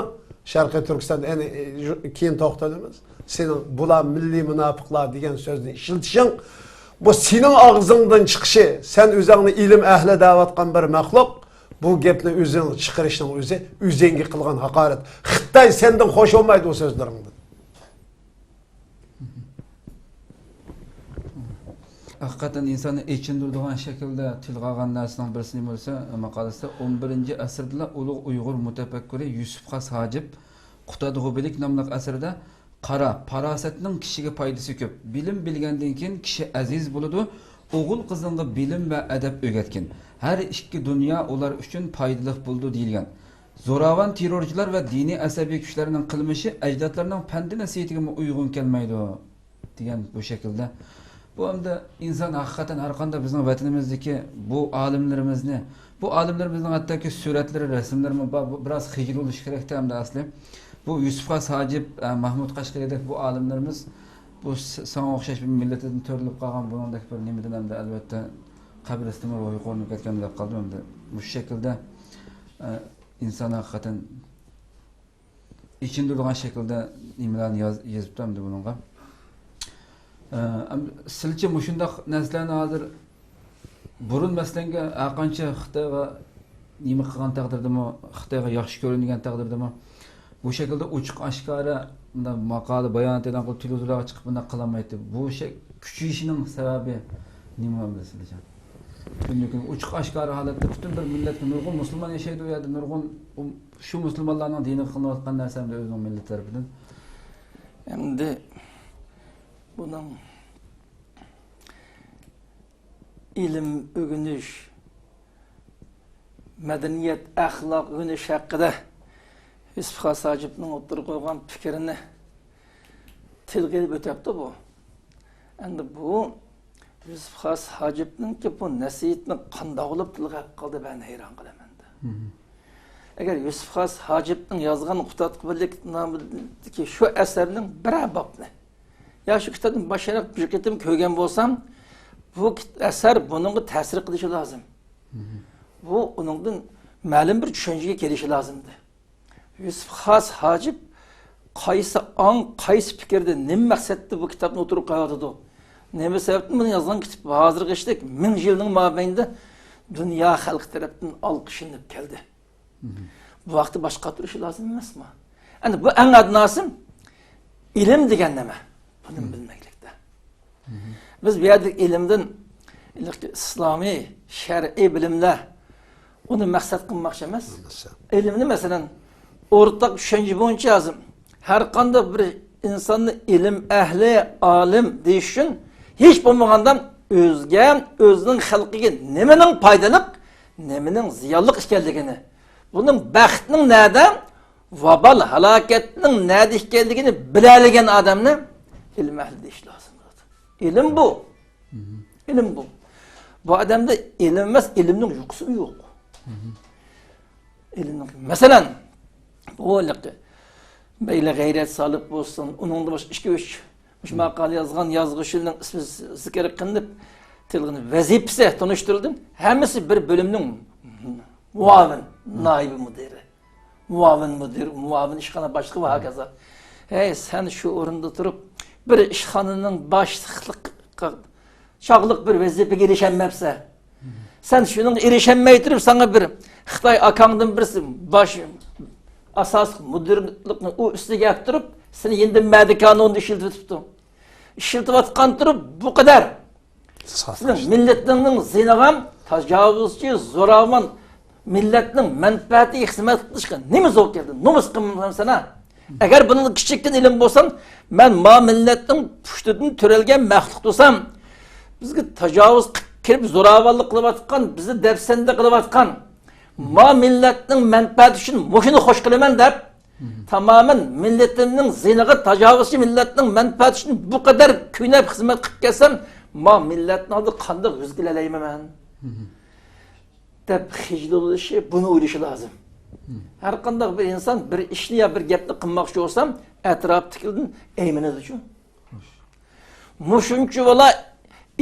شەرقىي تۈركىستاندا، يەنە، ئە، يۇ-، كېيىن توختىلىمىز. سېنىڭ «بۇلار مىللىي مۇناپىقلار» دېگەن سۆزنى ئىشلىتىشىڭ، بۇ سېنىڭ ئاغزىڭدىن چىقىشى، سەن ئۆزۈڭنى ئىلىم ئەھلى دەۋاتقان بىر مەخلۇق، بۇ گەپنى ئۆزۈڭ چىقىرىشنىڭ ئۆزى ئۆزۈڭگە قىلغان ھاقارەت. خىتاي سەندىن خوش بولمايدۇ بۇ سۆزلىرىڭدىن. ھەقىقەتەن ئىنساننى ئېچىندۇرىدىغان شەكىلدە تىلغا ئالغان نەرسىنىڭ بىرسى نېمە بولسا، ماقالىسىدە، «ئون بىرىنچى ئەسىردىلا ئۇلۇغ ئۇيغۇر مۇتەپەككۇرى يۈسۈپ خاس ھاجىپ قۇتادغۇبىلىك ناملىق ئەسىرىدە، قارا، پاراسەتنىڭ كىشىگە پايدىسى كۆپ. بىلىم بىلگەندىن كېيىن كىشى ئەزىز بولىدۇ. ئوغۇل قىزىڭغا بىلىم ۋە ئەدەپ ئۆگەتكىن. ھەر ئىككى دۇنيا ئۇلار ئۈچۈن پايدىلىق بولىدۇ» دېيىلگەن. زوراۋان تېررورچىلار ۋە دىنىي ئەسەبىي كۈچلەرنىڭ قىلمىشى ئەجدادلارنىڭ پەند نەسىھىتىگىمۇ ئۇيغۇن كەلمەيدۇ، دېگەن بۇ شەكىلدە. بۇ ئەمدى ئىنسان ھەقىقەتەن ھەرقانداق بىزنىڭ ۋەتىنىمىزدىكى بۇ ئالىملىرىمىزنى، بۇ ئالىملىرىمىزنىڭ ھەتتاكى سۈرەتلىرى، رەسىملىرىمۇ بار. بۇ بىراز خىجىل بولۇش كېرەكتە ئەمدى ئەسلى. بۇ يۈسۈپ خاس ھاجىپ، ئە، مەھمۇد قەشقىرىدەك بۇ ئالىملىرىمىز بۇ س-، ساڭا ئوخشاش بىر مىللىتىدىن تۆرىلىپ قالغان بۇنىڭدەك بىر نېمىدىن ئەمدى ئەلۋەتتە قەبرىستىمۇ روھى قورۇنۇپ كەتكەن دەپ قالدىم ئەمدى. مۇشۇ شەكىلدە، ئە، ئىنسان ھەقىقەتەن ئېچىندۇرىدىغان شەكىلدە نېمىلەرنى ياز-، يېزىپتۇ ئەمدى بۇنىڭغا. ئە، ئەم-، سىلچە مۇشۇنداق نەرسىلەرنى ھازىر بۇرۇن، مەسىلەنگە، ھەرقانچە خىتايغا نېمە قىلغان تەقدىردىمۇ، خىتايغا ياخشى كۆرۈنگەن تەقدىردىمۇ، بۇ شەكىلدە ئوچۇق ئاشكارا مۇنداق ماقالە، بايانات ئېلان قىلىپ، تېلېۋىزورلارغا چىقىپ بۇنداق قىلالمايتتى. بۇ شەك-، كۈچىيىشىنىڭ سەۋەبى نېمە بولمىسى، سىلىچە؟ كۈندىن-كۈن ئوچۇق ئاشكارا ھالەتتە پۈتۈن بىر مىللەتكە، نۇرغۇن مۇسۇلمان ياشايدۇ ئۇ يەردە، نۇرغۇن ئۇم-، شۇ مۇسۇلمانلارنىڭ دىنىغا قىلىنىۋاتقان نەرسە ھەمدە ئۆزىنىڭ مىللىتى تەرىپىدىن. ئەمدى بۇنىڭ ئىلىم ئۆگىنىش، مەدەنىيەت، ئەخلاق ئۆگىنىش ھەققىدە يۈسۈپ خاس ھاجىپنىڭ ئوتتۇرىغا قويغان پىكرىنى تىلغا ئېلىپ ئۆتەپتۇ بۇ. ئەمدى بۇ يۈسۈپ خاس ھاجىپنىڭكى بۇ نەسىھىتىنى قانداق بولۇپ تىلغا ئېلىپ قالدى، مەن ھەيران قالىمەن. مم. ئەگەر يۈسۈپ خاس ھاجىپنىڭ يازغان قۇتادغۇبىلىك نامىدىكى شۇ ئەسەرنىڭ بىرەر بابنى يا شۇ كىتابنى باشقىراق بىر قېتىم كۆرگەن بولسام، بۇ كىت-، ئەسەر بۇنىڭغا تەسىر قىلىشى لازىم. مم. بۇ ئۇنىڭدىن مەلۇم بىر چۈشەنچىگە كېلىشى لازىمدى. يۈسۈپ خاس ھاجىپ قايسى ئاڭ، قايسى پىكىردە، نېمە مەقسەتتە بۇ كىتابنى ئوتتۇرىغا قويۇۋاتىدۇ؟ نېمە سەۋەبتىن بۇنى يازغان كىتاب ھازىرغىچىلىك مىڭ يىلنىڭ مابەينىدە دۇنيا خەلقى تەرەپتىن ئالقىشلىنىپ كەلدى؟ مم. بۇ ھەقتە باش قاتۇرۇشى لازىم ئەمەسمۇ؟ ئەمدى بۇ ئەڭ ئاددىناسى ئىلىم دېگەن نېمە؟ بۇنى مم. بىلمەكلىكتە. مم. بىز بۇ يەردە ئىلىمدىن ئىسلامىي، شەرئىي بىلىملەر، ئۇنى مەقسەت قىلماقچى ئەمەس. ئەمەس. ئىلىمنى، مەسىلەن، ئورتاق چۈشەنچە بويىچە ھازىر ھەر قانداق بىر ئىنساننى ئىلىم ئەھلى، ئالىم دېيىش ئۈچۈن ھېچ بولمىغاندا ئۆزىگە، ئۆزىنىڭ خەلقىگە نېمىنىڭ پايدىلىق، نېمىنىڭ زىيانلىق ئىكەنلىكىنى، بۇنىڭ بەختنىڭ نەدە، ۋابال ھالاكەتنىڭ نەدە ئىكەنلىكىنى بىلەلىگەن ئادەمنى ئىلىم ئەھلى دېيىش لازىم بولىدۇ. ئىلىم بۇ. مم. ئىلىم بۇ. بۇ ئادەمدە ئىلىم ئەمەس، ئىلىمنىڭ يۇقىسىمۇ يوق. مم. ئىلىمنىڭ، مەسىلەن، بۇ ھېلىقى بەيلى غەيرەت سالىپ بولسۇن، ئۇنىڭدىن باشقا ئىككى، ئۈچ مۇشۇ مم. ماقالە يازغان يازغۇچىلارنىڭ ئىسمى زىكىر قىلىنىپ، تىلغىنى ۋەزىپىسى تونۇشتۇرۇلدى. ھەممىسى بىر بۆلۈمنىڭ مۇئاۋىن، مم. نائىبى مۇدىرى. مۇئاۋىن مۇدىر، مۇئاۋىن ئىشخانا باشلىقى ۋە ھاكازا. ھەي، سەن شۇ ئورۇندا تۇرۇپ، بىر ئىشخانىنىڭ باشلىقلىقىغا چاغلىق بىر ۋەزىپىگە ئېرىشەلمەپسەن. سەن شۇنىڭغا ئېرىشەلمەي تۇرۇپ، ساڭا بىر خىتاي ئاكاڭدىن بىرسى باش ئاساسلىق مۇدىرلىقنى ئۇ ئۈستىگە ئەپ تۇرۇپ، سېنى يېنىدىن مەدىكارنى ئورنىدا ئىشلىتىۋېتىپتۇ. ئىشلىتىۋاتقان تۇرۇپ، بۇ قەدەر سىزنىڭ مىللىتىڭنىڭ زىيىنىغا تاجاۋۇزچى، زوراۋان، مىللەتنىڭ مەنپەئەتىگە خىزمەت قىلىشقا نېمە زور كەلدى؟ نومۇس قىلمامسەن ھە؟ ئەگەر بۇنىڭ كىچىككىنە ئىلىم بولسام، مەن ما مىللەتنىڭ پۇشتىدىن تۆرەلگەن مەخلۇق تۇرسام، بىزگە تاجاۋۇز قىلىپ كىرىپ زوراۋانلىق قىلىۋاتقان، بىزنى دەپسەندە قىلىۋاتقان، ما مىللەتنىڭ مەنپەئەتى ئۈچۈن مۇشۇنى خوش قىلىمەن دەپ، تامامەن مىللىتىمنىڭ زىيىنىغا تاجاۋۇزچى مىللەتنىڭ مەنپەئەتى ئۈچۈن بۇ قەدەر كۆينەپ خىزمەت قىلىپ كەلسەم، ما مىللەتنىڭ ئالدىدا قانداق يۈز كېلەلەيمەن مەن؟ دەپ خىجىل بولۇشى، بۇنى ئويلىشى لازىم. ھەر قانداق بىر ئىنسان بىر ئىشنى يا بىر گەپنى قىلماقچى بولسام، ئەتراپتىكىلىرىدىن ئەيمىنىدىچۇ. مۇشۇنچە بالا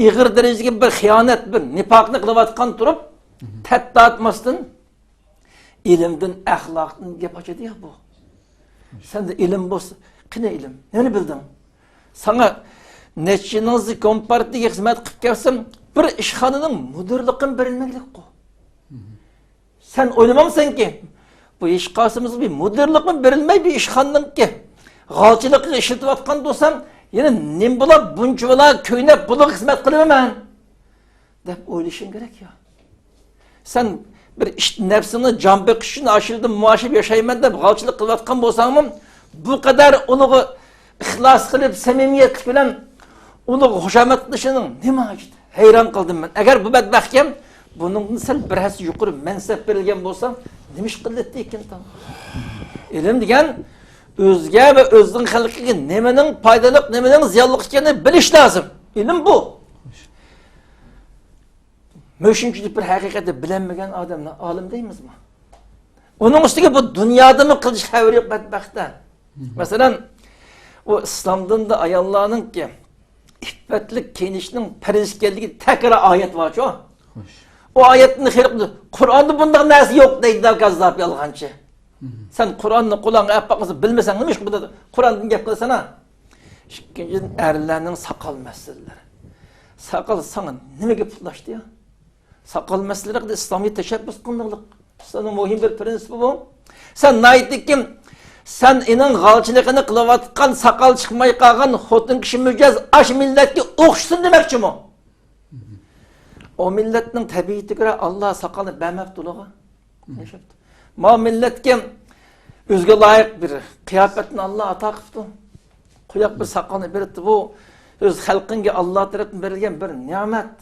ئېغىر دەرىجىدىكى بىر خىيانەت، بىر نىپاقنى قىلىۋاتقان تۇرۇپ، تەت تارتماستىن، ئىلىمدىن، ئەخلاقتىن گەپ ئاچىدۇ يا بۇ. سەندە ئىلىم بولسا، قېنى ئىلىم؟ نېمىنى بىلدىڭ؟ ساڭا نەچچە يىلنىڭ كومپارتىيىگە خىزمەت قىلىپ كەلسەم، بىر ئىشخانىنىڭ مۇدىرلىقىنى بېرەلمەيلىكقۇ. سەن ئويلىمامسەنكى، بۇ ھېچقايسىمىزغا بىر مۇدىرلىقمۇ بېرىلمەي، بىر ئىشخانىنىڭكى غالچىلىقىغا ئىشلىتىۋاتقان بولسام، يەنە نېمە بولا، بۇنچە بالا كۆينەپ بۇلارغا خىزمەت قىلىمەن دەپ ئويلىشىڭ كېرەك يا. سەن بىر ئىش، نەپسىڭنى جان بېقىش ئۈچۈن ئاشۇ يەردە مۇئاشىپ ياشايمەن دەپ غالچىلىق قىلىۋاتقان بولساڭمۇ، بۇ قەدەر ئۇلىغا ئىخلاس قىلىپ، سەمىمىيەتلىك بىلەن ئۇلىغا خۇشامەت قىلىشىنىڭ نېمە ھاجىتى؟ ھەيران قالدىم مەن. ئەگەر بۇ بەتبەختكەن بۇنىڭدىن سەل بىر ھەسسە يۇقىرى مەنسەپ بېرىلگەن بولسا، نېمە ئىش قىلاتتى ئىكەن تاڭ؟ ئىلىم دېگەن ئۆزگە ۋە ئۆزىنىڭ خەلقىگە نېمىنىڭ پايدىلىق، نېمىنىڭ زىيانلىق ئىكەننى بىلىش لازىم. ئىلىم بۇ. مۇشۇنچىلىك بىر ھەقىقەتنى بىلەلمىگەن ئادەمنى ئالىم دەيمىزمۇ؟ ئۇنىڭ ئۈستىگە بۇ دۇنيادىمۇ قىلىش خەۋىرى يوق بەتبەختتە. مەسىلەن، ئۇ ئىسلام دىنىدا ئاياللارنىڭكى ئىپپەتلىك كىيىنىشنىڭ پەرز ئىكەنلىكى تەكرار ئايەت بارچۇ. ئۇ ئايەتنى خېلى قۇرئاندا بۇنداق نەرسە يوق دەيدۇ كاززاپ يالغانچى. سەن قۇرئاننى قولۇڭغا ئېلىپ باقمىسا بىلمىسەڭ نېمە ئىش قۇرئاندىن گەپ قىلىسەن ھە؟ ئىككىنچىدىن، ئەرلەرنىڭ ساقال مەسىلىلىرى. ساقال ساڭا نېمىگە پۇتلاشتى يا؟ ساقال مەسىلىلىرى ھەققىدە ئىسلامىي تەشەببۇس قىلىنغانلىق. ئىسلامنىڭ مۇھىم بىر پرىنسىپى بۇ. سەن ناھايىتى كىم؟ سەن ئېنىڭ غالچىلىقىنى قىلىۋاتقان، ساقال چىقماي قالغان خوتۇن كىشى مىجەز ئاش مىللەتكە ئوخشىسۇن دېمەكچىمۇ؟ ئۇ مىللەتنىڭ تەبىئىتىگە كۆرە ئاللا ساقالنى بەرمەپتۇ ئۇلارغا. ياشاپتۇ. ما مىللەتكە ئۆزىگە لايىق بىر قىياپەتنى ئاللا ئاتا قىپتۇ. قۇياق بىر ساقالنى بېرىپتۇ. بۇ ئۆز خەلقىڭگە ئاللا تەرەپتىن بېرىلگەن بىر نېمەت.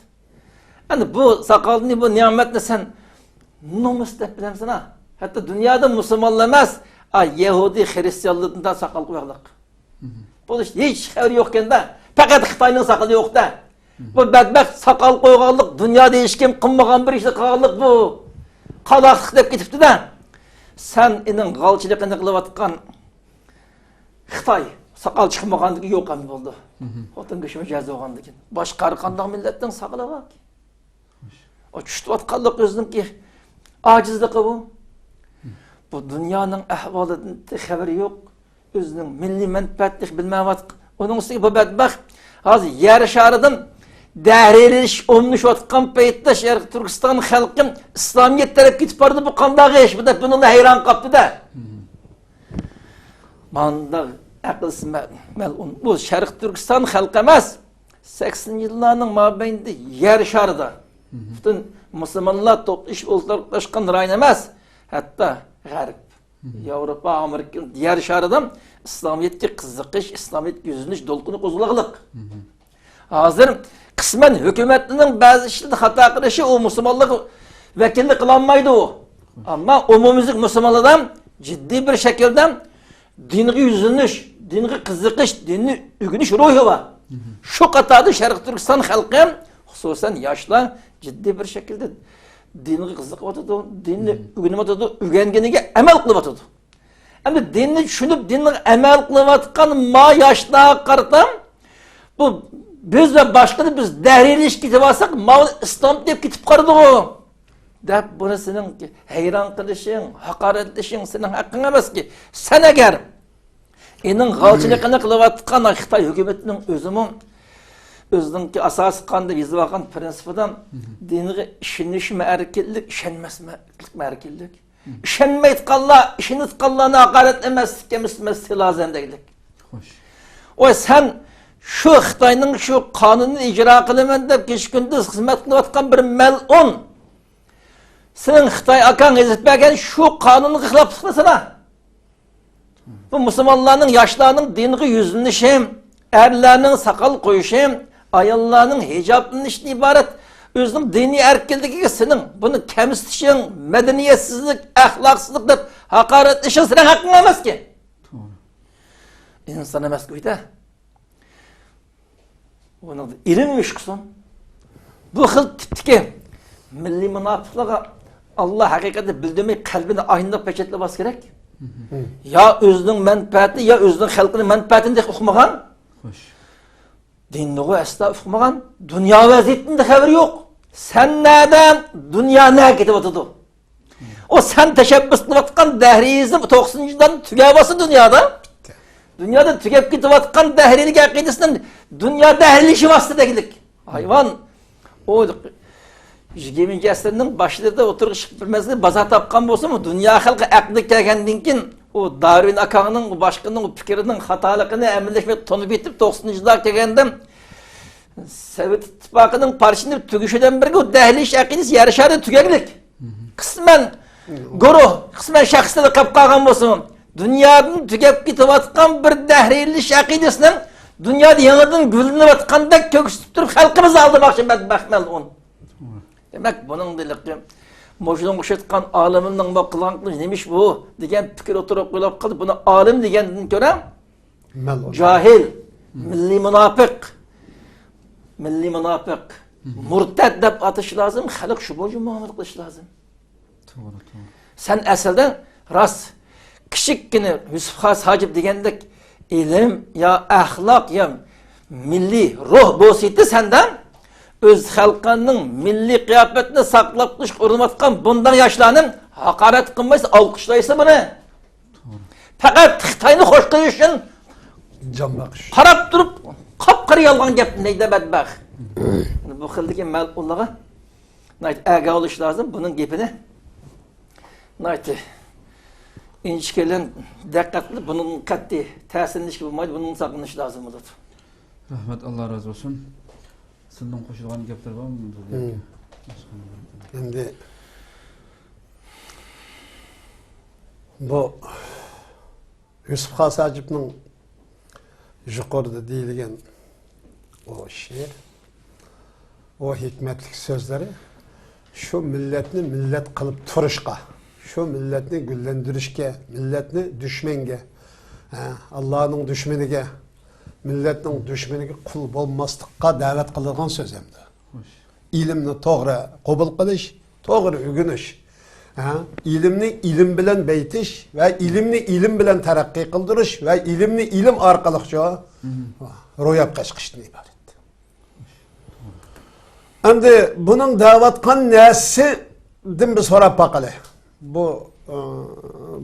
ئەنە بۇ ساقالنى، بۇ نېمەتنى سەن نومۇس دەپ بىلەمسەن ھە؟ ھەتتا دۇنيادا مۇسۇلمانلار ئەمەس، ئا، يەھۇدىي خىرىستىيانلاردىن ساقال قويغانلىق. بولۇش ھېچ خەۋىرى يوقكەندە، پەقەت خىتاينىڭ ساقىلى يوق-دە. بۇ بەتبەخت ساقال قويغانلىق، دۇنيادا ھېچكىم قىلمىغان بىر ئىشنى قىلغانلىق بۇ. قالاقلىق دەپ كېتىپتۇ-دە. سەن ئېنىڭ غالچىلىقىنى قىلىۋاتقان خىتاي ساقال چىقمىغاندىكىن يوق ئەمدى بولدى. خوتۇن كىشىمۇ جەز بولغاندىكىن. باشقا ھەر قانداق مىللەتنىڭ ساقىلى بار. ئۇ چۈشتۈۋاتقانلىق ئۆزىنىڭكى ئاجىزلىقى بۇ. بۇ دۇنيانىڭ ئەھۋالىدىن خەۋىرى يوق. ئۆزىنىڭ مىللىي مەنپەئەتىنى بىلمەيۋاتقان. ئۇنىڭ ئۈستىگە بۇ بەتبەخت ھازىر يەر شارىدىن دەھرىيلىشىش ئومۇملىشىۋاتقان پەيتتە شەرقىي تۈركىستان خەلقى ئىسلامىيەت تەرەپ كېتىپ بارىدۇ، بۇ قانداق ئىش؟ بۇ دەپ بۇنىڭدا ھەيران قاپتۇ-دە. مانداق ئەقىلسىز مەلئۇن. بۇ شەرقىي تۈركىستان خەلقى ئەمەس. سەكسىنىنچى يىللارنىڭ مابەينىدە يەر شارىدا پۈتۈن مۇسۇلمانلار توپلىشىپ ئولتۇرۇشقان رايون ئەمەس. ھەتتا غەرب، ياۋروپا، ئامېرىكا، يەر شارىدا ئىسلامىيەتكە قىزىقىش، ئىسلامىيەتكە يۈزلىنىش دولقۇنى قوزغىلىقلىق. ھازىر قىسمەن ھۆكۈمەتنىڭ بەزى ئىشلىرىدا خاتا قىلىشى ئۇ مۇسۇلمانلارغا ۋەكىللىك قىلالمايدۇ. ئەمما ئومۇميۈزلۈك مۇسۇلمانلاردا جىددىي بىر شەكىلدە دىنغا يۈزلىنىش، دىنغا قىزىقىش، دىننى ئۆگىنىش روھى بار. شۇ قاتاردا شەرقىي تۈركىستان خەلقى، خۇسۇسەن ياشلار جىددىي بىر شەكىلدە دىنغا قىزىقىۋاتىدۇ، دىننى ئۆگىنىۋاتىدۇ، ئۆگەنگىنىگە ئەمەل قىلىۋاتىدۇ. ئەمدى دىننى چۈشىنىپ، دىنغا ئەمەل قىلىۋاتقان ما ياشلارغا قارىتا، بۇ بىز ۋە باشقىلار بىز دەھرىيلىشىپ كېتىۋالساق، ماۋۇ ئىسلام دەپ كېتىپ قالىدىغۇ دەپ، بۇنى سېنىڭ ھەيران قىلىشىڭ، ھاقارەتلىشىڭ سېنىڭ ھەققىڭ ئەمەسكى. سەن ئەگەر ئېنىڭ غالچىلىقىنى قىلىۋاتقان خىتاي ھۆكۈمىتىنىڭ ئۆزىمۇ ئۆزىنىڭكى ئاساسىي قانۇندا يېزىۋالغان پرىنسىپىدا دىنغا ئىشىنىشمۇ ئەركىنلىك، ئىشەنمەسلىكمۇ ئەركىنلىك. ئىشەنمەيدىغانلار، ئىشىنىدىغانلارنى ھاقارەتلىمەسلىككە مۇستەھىل لازىم دەيلىك. خوش. ۋاي سەن شۇ خىتاينىڭ شۇ قانۇنىنى ئىجرا قىلىمەن دەپ كېچە كۈندۈز خىزمەت قىلىۋاتقان بىر مەلئۇن. سېنىڭ خىتاي ئاكاڭ يېزىپ بەرگەن شۇ قانۇنغا خىلاپلىق قىلسىلا. بۇ مۇسۇلمانلارنىڭ، ياشلارنىڭ دىنغا يۈزلىنىشى، ئەرلەرنىڭ ساقال قويۇشى، ئاياللارنىڭ ھىجابلىنىشىدىن ئىبارەت. ئۆزىنىڭ دىنىي ئەركىنلىكىگە سېنىڭ بۇنى كەمسىتىشىڭ، مەدەنىيەتسىزلىك، ئەخلاقسىزلىق دەپ ھاقارەتلىشىڭ سېنىڭ ھەققىڭ ئەمەسكى. توغرا. ئىنسان ئەمەسكى ئۆيدە. ئۇنىڭدا ئىلىم ئىش قىلسۇن. بۇ خىل تىپتىكى مىللىي مۇناپىقلارغا ئاللا ھەقىقەتنى بىلدۈرمەي قەلبىنى ئاينىداپ پېچەتلىۋالسا كېرەك. يا ئۆزىنىڭ مەنپەئەتىنى، يا ئۆزىنىڭ خەلقىنىڭ مەنپەئەتىنى تېخى ئۇقمىغان. خوش. دىننىغۇ ئەسلا ئۇقمىغان. دۇنيا ۋەزىيىتىدىن خەۋىرى يوق. سەن نەدە، دۇنيا نەگە كېتىۋاتىدۇ؟ ئۇ سەن تەشەببۇس قىلىۋاتقان دەھرىيىزم توقسىنىنچى يىلدا تۈگەپ بولسا دۇنيادا. دۇنيادا تۈگەپ كېتىۋاتقان دەھرىيلىك ئەقىدىسىنىڭ دۇنيا دەھرىيلىشى ۋاسىتە دېگۈلۈك. ھايۋان. ئۇ يىگىرمىنچى ئەسىرنىڭ باشلىرىدا ئوتتۇرىغا چىقىپ بىر مەزگىل بازار تاپقان بولسىمۇ، دۇنيا خەلقى ئەقلىگە كەلگەندىن كېيىن، ئۇ دارۋىن ئاكاڭنىڭ، ئۇ باشقىنىڭ ئۇ پىكرىنىڭ خاتالىقىنى ئەمەلىيلەشمەي تونۇپ يېتىپ، توقسىنىنچى يىللارغا كەلگەندە، سوۋېت ئىتتىپاقىنىڭ پارچىلىنىپ تۈگىشى بىلەن بىرگە ئۇ دەھرىيلىشىش ئەقىدىسى يەر شارىدا تۈگەگلىك. قىسمەن گۇرۇھ، قىسمەن شەخسلەردە قېلىپ قالغان بولسىمۇ، دۇنيادىن تۈگەپ كېتىۋاتقان بىر دەھرىيلىشىش ئەقىدىسىنىڭ دۇنيادا يېڭىدىن گۈللىنىۋاتقاندەك كۆرسىتىپ تۇرۇپ، خەلقىمىزنى ئالدىماقچى بەدبەخت مەلئۇن. دېمەك، بۇنىڭ دېلىقى مۇشۇنىڭغا ئوخشاتقان ئالىمنىڭ بۇ قىلغان قىلمىشى نېمە ئىش بۇ دېگەن پىكىر ئوتتۇرىغا قويۇلۇپ قالدى. بۇنى ئالىم دېگەندىن كۆرە مەلئۇن. جاھىل، مىللىي مۇناپىق، مىللىي مۇناپىق، مۇرتەد دەپ ئاتىشى لازىم، خەلق شۇ بويىچە مۇئامىلە قىلىشى لازىم. توغرا، توغرا. سەن ئەسلىدە راست، كىچىككىنە يۈسۈپ خاس ھاجىپ دېگەندەك ئىلىم يا ئەخلاق يا مىللىي روھ بولسىدى سەندە، ئۆز خەلقىڭنىڭ مىللىي قىياپەتنى ساقلاپ قېلىشقا ئۇرۇنۇۋاتقان بۇنداق ياشلارنى ھاقارەت قىلمايسەن، ئالقىشلايسەن بۇنى. پەقەت خىتاينى خوش قىلىش ئۈچۈن جان باقىش. قاراپ تۇرۇپ، قاپقارا يالغان گەپنى دەيدۇ بەدبەخت. بۇ خىلدىكى مەلئۇنلارغا ناھايىتى ئەگە بولۇش لازىم، بۇنىڭ گېپىنى ناھايىتى ئىنچىكە بىلەن دىققەت قىلىپ، بۇنىڭ قەتئىي تەسىرلىنىشكە بولمايدۇ، بۇنىڭ ساقلىنىش لازىم بولىدۇ. رەھمەت، ئاللا رازى بولسۇن. سىلىنىڭ قوشىدىغان گەپلىرى بارمۇ؟ ئەمدى بۇ يۈسۈپ خاس ھاجىپنىڭ يۇقىرىدا دېيىلگەن ئۇ شېئىر، ئۇ ھېكمەتلىك سۆزلىرى شۇ مىللەتنى مىللەت قىلىپ تۇرۇشقا، شۇ مىللەتنى گۈللەندۈرۈشكە، مىللەتنى دۈشمەنگە، ھە، ئاللانىڭ دۈشمىنىگە، مىللەتنىڭ دۈشمىنىگە قۇل بولماسلىققا دەۋەت قىلىدىغان سۆز ئەمدى. خوش. ئىلىمنى توغرا قوبۇل قىلىش، توغرا ئۆگىنىش. ھە؟ ئىلىمنى ئىلىم بىلەن بېيىتىش ۋە ئىلىمنى ئىلىم بىلەن تەرەققىي قىلدۇرۇش ۋە ئىلىمنى ئىلىم ئارقىلىقچە روياپقا چىقىشتىن ئىبارەت. ئەمدى بۇنىڭ دەۋاتقان نەرسىدىن بىر سوراپ باقىلى. بۇ، ئە،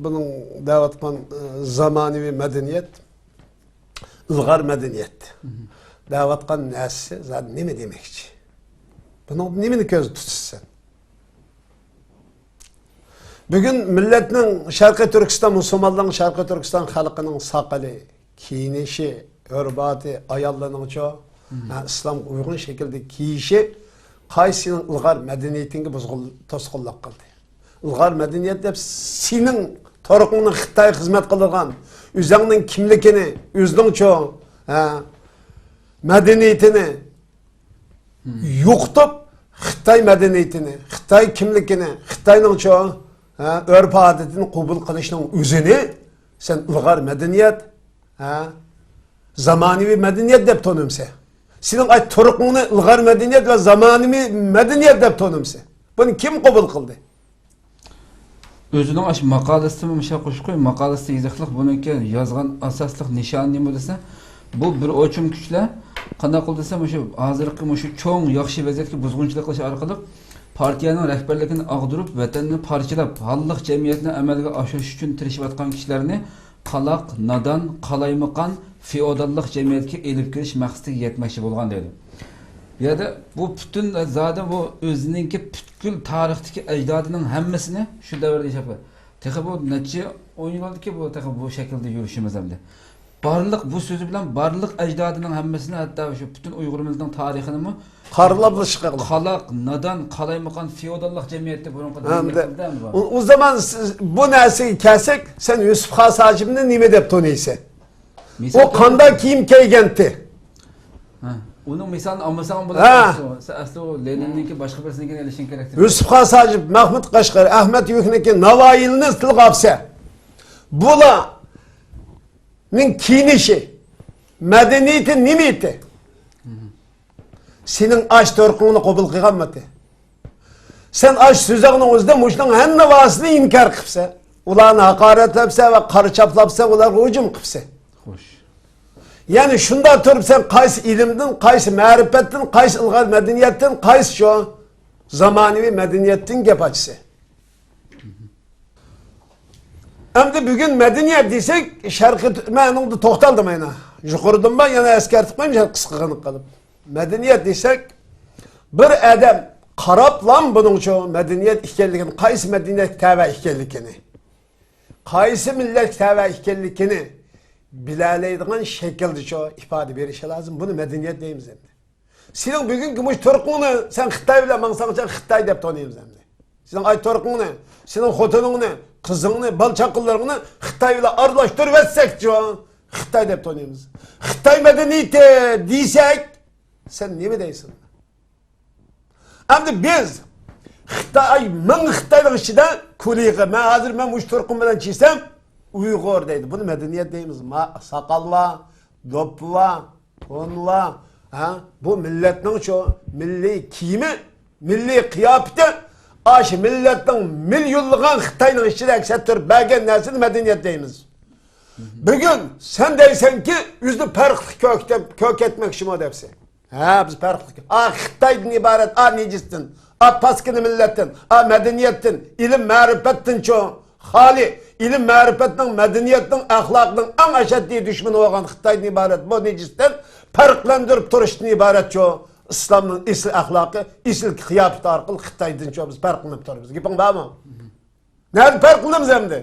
بۇنىڭ دەۋاتقان، ئە، زامانىۋى مەدەنىيەت، ئىلغار مەدەنىيەت دەۋاتقان نەرسىسى زادى نېمە دېمەكچى؟ بۇنىڭدا نېمىنى كۆزدە تۇتىسەن؟ بۈگۈن مىللەتنىڭ، شەرقىي تۈركىستان، مۇسۇلمانلارنىڭ شەرقىي تۈركىستان خەلقىنىڭ ساقىلى، كىيىنىشى، ئۆرپ-ئادىتى، ئاياللىرىنىڭچۇ، ھە، ئىسلامغا ئۇيغۇن شەكىلدە كىيىشى قايسى سېنىڭ ئىلغار مەدەنىيىتىڭگە بۇزغۇن-، توسقۇنلۇق قىلدى؟ ئىلغار مەدەنىيەت دەپ سېنىڭ تۇرقۇڭنى خىتايغا خىزمەت قىلىدىغان، ئۆزۈڭنىڭ كىملىكىنى، ئۆزۈڭچۇ، ھە، مەدەنىيىتىنى يوقىتىپ، خىتاي مەدەنىيىتىنى، خىتاي كىملىكىنى، خىتاينىڭچۇ، ھە، ئۆرپ-ئادىتىنى قوبۇل قىلىشنىڭ ئۆزىنى سەن ئىلغار مەدەنىيەت، ھە، زامانىۋى مەدەنىيەت دەپ تونۇمسەن. سېنىڭ ئاي تۇرقۇڭنى ئىلغار مەدەنىيەت ۋە زامانىۋى مەدەنىيەت دەپ تونۇمسەن. بۇنى كىم قوبۇل قىلدى؟ ئۆزىنىڭ ئاشۇ ماقالىسىدىمۇ مۇشۇ قوشۇپ قوي، ماقالىسىدا يېزىقلىق بۇنىڭكى يازغان ئاساسلىق نىشانى نېمە دېسە، بۇ بىر ئوچۇم كۈچلەر قانداق قىلدى دېسە، مۇشۇ ھازىرقى مۇشۇ چوڭ ياخشى ۋەزىيەتكە بۇزغۇنچىلىق قىلىش ئارقىلىق پارتىيەنىڭ رەھبەرلىكىنى ئاغدۇرۇپ، ۋەتەننى پارچىلاپ، ھاللىق جەمئىيەتنى ئەمەلگە ئاشۇرۇش ئۈچۈن تىرىشىۋاتقان كىشىلەرنى قالاق، نادان، قالايمىقان، فېئوداللىق جەمئىيەتكە ئېلىپ كىرىش مەقسىتىگە يەتمەكچى بولغان دەيدۇ. بۇ يەردە بۇ پۈتۈن زادى بۇ ئۆزىنىڭكى پۈتكۈل تارىختىكى ئەجدادىنىڭ ھەممىسىنى شۇ دەۋردە ياشاپ، تېخى بۇ نەچچە ئون يىل بولدىكى بۇ تېخى بۇ شەكىلدە يۈرۈشىمىز ئەمدى. بارلىق، بۇ سۆزى بىلەن بارلىق ئەجدادىنىڭ ھەممىسىنى، ھەتتا شۇ پۈتۈن ئۇيغۇر مىللىتىنىڭ تارىخىنىمۇ قارىلاپلا چىقىقلىق. قالاق، نادان، قالايمىقان، فېئوداللىق جەمئىيەتتە بۇرۇنقى ھەمدە دەۋردە ئۇ، ئۇ زامان سىز بۇ نەرسىگە كەلسەك، سەن يۈسۈپ خاس ھاجىپنى نېمە دەپ تونۇيسەن؟ ئۇ قانداق كىيىم كىيگەنتى؟ ھە، ئۇنىڭ مىسالىنى ئالمىساڭ بولىدۇ. ھە. ئەسلى ئۇ، سەن ئەسلى ئۇ لېنىننىڭكى، باشقا بىرسىنىڭكىنى ئېلىشىڭ كېرەك. يۈسۈپ خاس ھاجىپ، مەھمۇد قەشقەرى، ئەھمەد يۈكنىڭكى، ناۋايىلىرنى تىلغا ئاپسەن. بۇلارنىڭ كىيىنىشى، مەدەنىيىتى نېمە ئىدى؟ سېنىڭ ئاش تۇرقۇڭنى قوبۇل قىلغانمىدى؟ سەن ئاش سۆزۈڭنىڭ ئۆزىدە مۇشۇنىڭ ھەممە بارىسىنى ئىنكار قىپسەن. ئۇلارنى ھاقارەتلەپسەن ۋە قارا چاپلاپسەن، ئۇلارغا ھۇجۇم قىپسەن. خوش. يەنى شۇنداق تۇرۇپ سەن قايسى ئىلىمدىن، قايسى مەرىپەتتىن، قايسى ئىلغار مەدەنىيەتتىن، قايسى شۇ زامانىۋى مەدەنىيەتتىن گەپ ئاچىسەن؟ ئەمدى بۈگۈن مەدەنىيەت دېسەك، شەرقىي تۈ-، مەن ئۇنىڭدا توختالدىم ئەنە. يۇقىرىدىن بار، يەنە ئەسكەرتىپ قويايمەن، قىسقىغىنە قىلىپ. مەدەنىيەت دېسەك، بىر ئادەم قاراپلام بۇنىڭچۇ مەدەنىيەت ئىكەنلىكىنى، قايسى مەدەنىيەتكە تەۋە ئىكەنلىكىنى، قايسى مىللەتكە تەۋە ئىكەنلىكىنى بىلەلەيدىغان شەكىلدىچۇ ئىپادە بېرىشى لازىم. بۇنى مەدەنىيەت دەيمىز ئەمدى. سېنىڭ بۈگۈنكى مۇشۇ تۇرقۇڭنى سەن خىتاي بىلەن ماڭساڭچە خىتاي دەپ تونۇيمىز ئەمدى. سېنىڭ ئاي تۇرقۇڭنى، سېنىڭ خوتۇنۇڭنى، قىزىڭنى، بالا چاقىلىرىڭنى خىتاي بىلەن ئارىلاشتۇرۇۋەتسەكچۇ، خىتاي دەپ تونۇيمىز. خىتاي مەدەنىيىتى دېسەك، سەن نېمە دەيسەن؟ ئەمدى بىز خىتاي، مىڭ خىتاينىڭ ئىچىدە كۇلىغا، مەن ھازىر مەن مۇشۇ تۇرقۇم بىلەن چىسەم، ئۇيغۇر دەيدۇ. بۇنى مەدەنىيەت دەيمىزمۇ؟ ساقاللار، دوپپىلار، تونلار، ھە؟ بۇ مىللەتنىڭچۇ مىللىي كىيىمى، مىللىي قىياپىتى، ئاشۇ مىللەتنىڭ مىليونلىغان خىتاينىڭ ئىچىدە ئەكس ئەتتۈرۈپ بەرگەن نەرسىنى مەدەنىيەت دەيمىز. بۈگۈن سەن دەيسەنكى، ئۆزىنى پەرقلىق كۆركەتمەكچىمۇ دەپسەن. ھە، بىز پەرقلىق. ئا، خىتايدىن ئىبارەت، ئا، نىجىستىن، ئا، پاسكىنا مىللەتتىن، ئا، مەدەنىيەتتىن، ئىلىم مەرىپەتتىنچۇ خالىي، ئىلىم مەرىپەتنىڭ، مەدەنىيەتنىڭ، ئەخلاقنىڭ ئەڭ ئەشەددىي دۈشمىنى بولغان خىتايدىن ئىبارەت بۇ نىجىستىن پەرقلەندۈرۈپ تۇرۇشتىن ئىبارەتچۇ ئىسلامنىڭ ئېسىل ئەخلاقى، ئېسىل قىياپىتى ئارقىلىق خىتايدىنچۇ بىز پەرقلىنىپ تۇرىمىز. گېپىڭ بارمۇ؟ نەدە پەرقلىنىمىز ئەمدى؟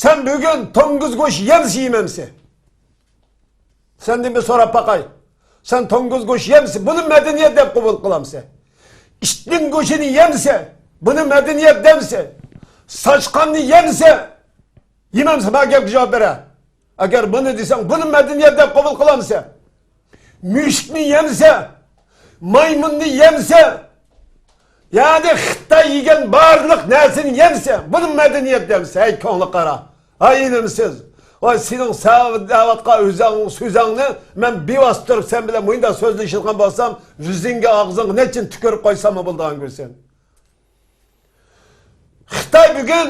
سەن بۈگۈن توڭگۇز گۆشى يەمسە يېمەمسە؟ سەندىن بىر سوراپ باقاي. سەن توڭگۇز گۆشى يەمسە، بۇنى مەدەنىيەت دەپ قوبۇل قىلامسەن؟ ئىتنىڭ گۆشىنى يەمسە، بۇنى مەدەنىيەت دەمسە؟ ساچقاننى يەمسە، يېمەمسە، مانا گەپكە جاۋاب بېرە. ئەگەر بۇنى دېسەڭ، بۇنى مەدەنىيەت دەپ قوبۇل قىلامسەن؟ مۈشۈكنى يەمسە، مايمۇننى يەمسە، يەنى خىتاي يېگەن بارلىق نەرسىنى يەمسە، بۇنى مەدەنىيەت دەمسە، ھەي كۆڭلى قارا، ھەي ئىلىمسىز. ۋاي سېنىڭ سەۋ دەۋاتقان ئۆزۈڭ سۆزۈڭنى مەن بىۋاسىتە تۇرۇپ سەن بىلەن مۇنداق سۆزلىشىدىغان بولسام، يۈزۈڭگە ئاغزىڭغا نەچچىنى تۈكۈرۈپ قويساممۇ بولىدىغان گۆرسەن. خىتاي بۈگۈن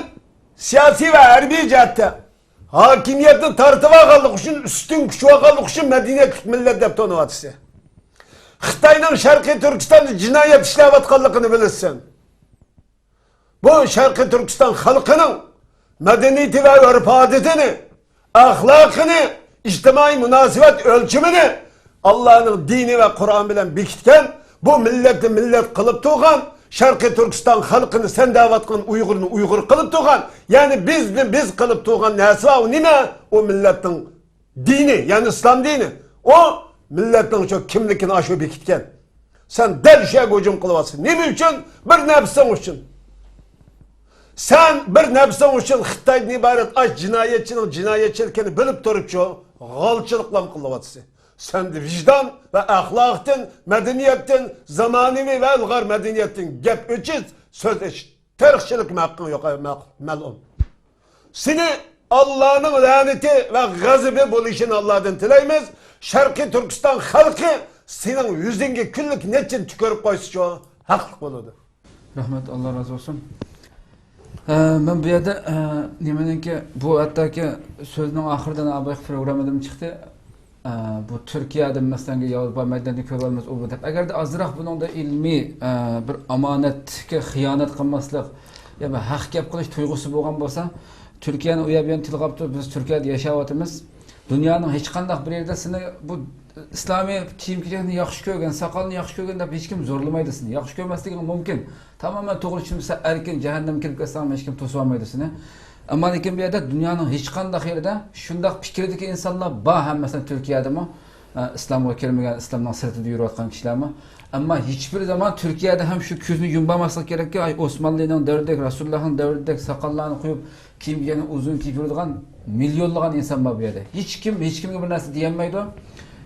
سىياسىي ۋە ھەربىي جەھەتتە ھاكىمىيەتنى تارتىۋالغانلىقى ئۈچۈن، ئۈستۈن كۈچىۋالغانلىقى ئۈچۈن مەدەنىيەتلىك مىللەت دەپ تونۇۋاتىسى. خىتاينىڭ شەرقىي تۈركىستاندا جىنايەت ئىشلەۋاتقانلىقىنى بىلىسەن. بۇ شەرقىي تۈركىستان خەلقىنىڭ مەدەنىيىتى ۋە ئۆرپ-ئادىتىنى، ئەخلاقىنى، ئىجتىمائىي مۇناسىۋەت ئۆلچىمىنى ئاللانىڭ دىنى ۋە قۇرئان بىلەن بېكىتكەن، بۇ مىللەتنى مىللەت قىلىپ تۇرغان، شەرقىي تۈركىستان خەلقىنى سەن دەۋاتقان ئۇيغۇرنى ئۇيغۇر قىلىپ تۇرغان، يەنى بىزنى بىز قىلىپ تۇرغان نەرسە بار، ئۇ نېمە؟ ئۇ مىللەتنىڭ دىنى، يەنى ئىسلام دىنى، ئۇ مىللەتنىڭ شۇ كىملىكىنى ئاشۇ بېكىتكەن. سەن دەل شۇ يەرگە ھۇجۇم قىلىۋاتىسەن. نېمە ئۈچۈن؟ بىر نەپسىڭ ئۈچۈن. سەن بىر نەپسىڭ ئۈچۈن خىتايدىن ئىبارەت ئاش جىنايەتچىنىڭ جىنايەتچىلىكىنى بىلىپ تۇرۇپچۇ، غالچىلىقلام قىلىۋاتىسەن. سەندە ۋىجدان ۋە ئەخلاقتىن، مەدەنىيەتتىن، زامانىۋى ۋە ئىلغار مەدەنىيەتتىن گەپ ئېچىش، سۆز ئېچىش، تېرىقچىلىكىمۇ ھەققىڭ يوق، مەق-، مەلئۇن. سېنى ئاللانىڭ لەنىتى ۋە غەزىپى بولۇشىنى ئاللادىن تىلەيمىز. شەرقىي تۈركىستان خەلقى سېنىڭ يۈزۈڭگە كۈنلۈك نەچچىنى تۈكۈرۈپ قويسىچۇ، ھەقلىق بولىدۇ. رەھمەت، ئاللا رازى بولسۇن. ئە، مەن بۇ يەردە، ئە، نېمىنىڭكى، بۇ ھەتتاكى سۆزنىڭ ئاخىرىدا، ئابايقى پروگراممىدىن چىقتى. ئە، بۇ تۈركىيەدە مەسىلەن ياۋروپا مەيدانىدا كۆرۈۋالىمىز ئۇ بۇ دەپ. ئەگەردە ئازراق بۇنىڭدا ئىلمىي، ئە، بىر ئامانەتكە خىيانەت قىلماسلىق، يا بىر ھەق گەپ قىلىش تۇيغۇسى بولغان بولسا، تۈركىيەنى ئۇ يەر بۇ يەرنى تىلغا ئاپتۇ، بىز تۈركىيەدە ياشاۋاتىمىز. دۇنيانىڭ ھېچقانداق بىر يېرىدە سېنى بۇ ئىسلامىي كىيىم-كېچەكنى ياخشى كۆرگەن، ساقالنى ياخشى كۆرگەن دەپ ھېچكىم زورلىمايدۇ سېنى. ياخشى كۆرمەسلىكىڭ مۇمكىن. تامامەن توغرا چۈشىنىپ، سەن ئەركىن جەھەننەمگە كىرىپ كەتسەڭمۇ ھېچكىم توسۇۋالمايدۇ سېنى. ئەمما لېكىن بۇ يەردە دۇنيانىڭ ھېچقانداق يېرىدە شۇنداق پىكىردىكى ئىنسانلار بار ھەم، مەسىلەن، تۈركىيەدىمۇ، ئە، ئىسلامغا كىرمىگەن، ئىسلامنىڭ سىرتىدا يۈرۈۋاتقان كىشىلەرمۇ. ئەمما ھېچبىر زامان تۈركىيەدە ھەم شۇ كۆزنى يۇمۇۋالماسلىق كېرەككى، ئاي، ئوسمانلىنىڭ دەۋرىدەك، رەسۇلۇللاھنىڭ دەۋرىدەك ساقاللارنى قويۇپ، كىيىم كىيگەن ئۇزۇن كىيىپ يۈرىدىغان مىليونلىغان ئىنسان بار بۇ يەردە. ھېچكىم ھېچكىمگە بىر نەرسە دېيەلمەيدۇ.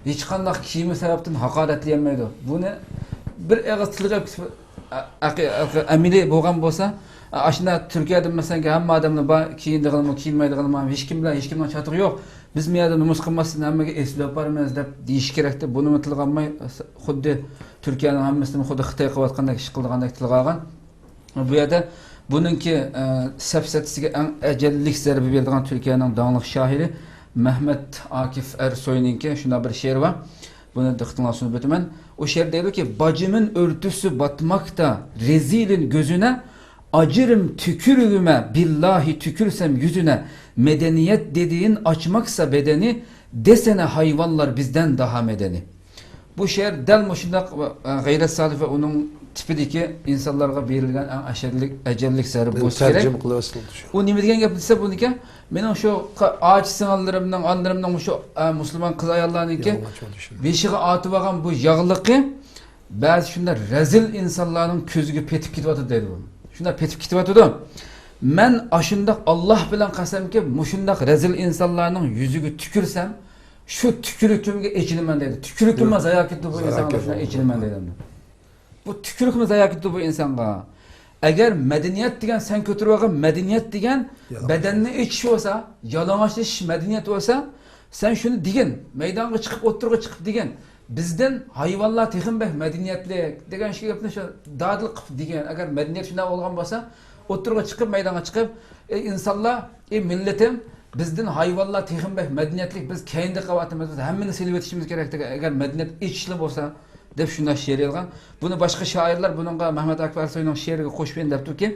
ھېچقانداق كىيىمى سەۋەبتىن ھاقارەتلىيەلمەيدۇ. بۇنى بىر ئېغىز تىلغا ئەپ-، ئە-، ئە-، ئە-، ئەمەلىي بولغان بولسا، ئە، ئاشۇنداق تۈركىيەدە مەسىلەن ھەممە ئادەملەر بار، كىيىنىدىغىنىمۇ، كىيىنمەيدىغىنىمۇ، ھېچكىم بىلەن ھېچكىمنىڭ چاتىقى يوق. بىز مۇ يەردە نومۇس قىلماستىن ھەممىگە ئېسىۋېتىپ بارىمىز دەپ دېيىش كېرەكتى. بۇنىمۇ تىلغا ئالماي، خۇددى تۈركىيەنىڭ ھەممىسىنى خۇددى خىتاي قىلىۋاتقاندەك ئىش قىلىدىغاندەك تىلغا ئالغان. بۇ يەردە بۇنىڭكى، ئە، سەپسەتىسىگە ئەڭ ئەجەللىك زەربە بېرىدىغان تۈركىيەنىڭ داڭلىق شائىرى مەھمەت ئاكىف ئەرسوينىڭكى شۇنداق بىر شېئىرى بار. بۇنى دىققىتىڭلارغا سۇنۇپ ئۆتىمەن. ئۇ شېئىردە دەيدۇكى، باجىمىن ئۆرتۈسى باتماكتا رېزىلىن گۆزۈنە، ئاجىرىم تۈكۈرگۈمە، بىللاھى تۈكۈرسەم يۈزۈنە، مەدەنىيەت دېدىيىن ئاچماكسا بەدەنى، دېسەنە ھايۋانلار بىزدەن داھا مەدەنىي. بۇ شېئىر دەل مۇشۇنداق، ئە، غەيرەت سالىھ ۋە ئۇنىڭ تىپىدىكى ئىنسانلارغا بېرىلگەن ئەڭ ئەشەددىلىك، ئەجەللىك زەربە بولسا كېرەك. تەرجىمە قىلىۋەتسىڭىز شۇ. ئۇ نېمە دېگەن گەپ دېسە، بۇنىكى، مېنىڭ شۇ قا-، ئاچا سىڭىللىرىمنىڭ، ئانىلىرىمنىڭ، مۇشۇ، ئە، مۇسۇلمان قىز ئاياللارنىڭكى يالىڭاچ بولۇشى. بېشىغا ئارتىۋالغان بۇ ياغلىقى بەزى شۇنداق رەزىل ئىنسانلارنىڭ كۆزىگە پېتىپ كېتىۋاتىدۇ دەيدۇ بۇ. شۇنداق پېتىپ كېتىۋاتىدۇ. مەن ئاشۇنداق ئاللاھ بىلەن قەسەمكى، مۇشۇنداق رەزىل ئىنسانلارنىڭ يۈزىگە تۈكۈرسەم، شۇ تۈكۈرۈكۈمگە ئېچىنىمەن دەيدۇ. تۈكۈرۈكۈممۇ زايا كېتىدۇ بۇ ئىنسانغا، شۇنداق ئېچىنىمەن دەيدۇ. بۇ تۈكۈرۈكمۇ زايا كېتىدۇ بۇ ئىنسانغا. ئەگەر مەدەنىيەت دېگەن، سەن كۆتۈرۈۋالغان مەدەنىيەت دېگەن بەدەننى ئېچىش بولسا، يالىڭاچلىشىش مەدەنىيەت بولسا، سەن شۇنى دېگىن، مەيدانغا چىقىپ، ئوتتۇرىغا چىقىپ دېگىن. بىزدىن ھايۋانلار تېخىمۇ بەك مەدەنىيەتلىك دېگەن شۇ گەپنى شۇ دادىل قىلىپ دېگىن. ئەگەر مەدەنىيەت شۇنداق بولغان بولسا، ئوتتۇرىغا چىقىپ، مەيدانغا چىقىپ، ئەي ئىنسانلار، ئەي مىللىتىم، بىزدىن ھايۋانلار تېخىمۇ بەك مەدەنىيەتلىك، بىز كەينىدە قېلىۋاتىمىز، بىز ھەممىنى سېلىۋېتىشىمىز كېرەك دېگەن، ئەگەر مەدەنىيەت ئېچىشلا بولسا، دەپ شۇنداق شېئىر يازغان. بۇنى باشقا شائىرلار بۇنىڭغا، مەھمەت ئاكىپ ئەرسوينىڭ شېئىرىگە قوشۇپ يەنە دەپتۇكى،